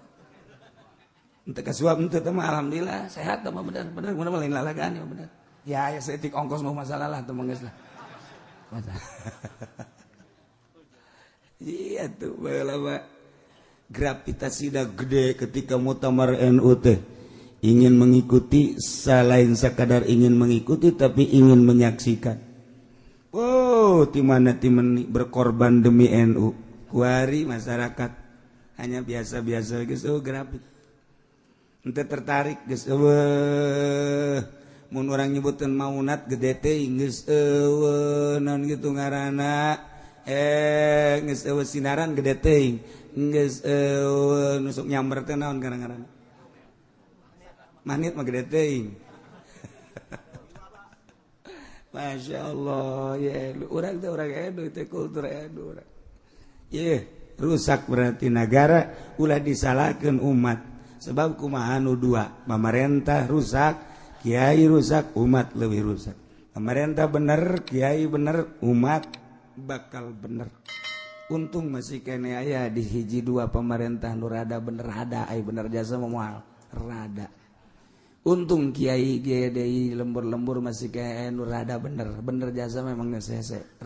henteu kasuap, henteu teh mah alhamdulillah sehat mah. Bener bener bener, lain lalagaan ya, bener ya. Ya saeutik ongkos mau masalah lah teu geus lah. Masalah. Iya tuh, baheula gravitasi dah gede ketika muktamar NU teh ingin mengikuti, selain sekadar ingin mengikuti tapi ingin menyaksikan. Oh, di mana timen berkorban demi NU. Kuari masyarakat hanya biasa-biasa geus, oh grafik. Ente tertarik geus eueuh. Mun urang nyebutkeun maunat gede teh geus eueuh, naon gitu ngaranna, geus eueuh sinaran gede teuing, geus eueuh nusuk nyamber teh naon ngaranna, manit mah gede teuing. Masya Allah ya, urang teh urang NU teh kultur NU urang. Ye, rusak berarti negara. Ulah disalahkan umat, sebab kumaha nu dua, pemerintah rusak, kiai rusak, umat lebih rusak. Pemerintah bener, kiai bener, umat bakal bener. Untung masih kene aya di hiji dua pemerintah nu rada bener, rada ai bener jasa moal rada. Untung kiai kiai deui lembur-lembur masih kayak nu rada bener bener jasa memang geus hese.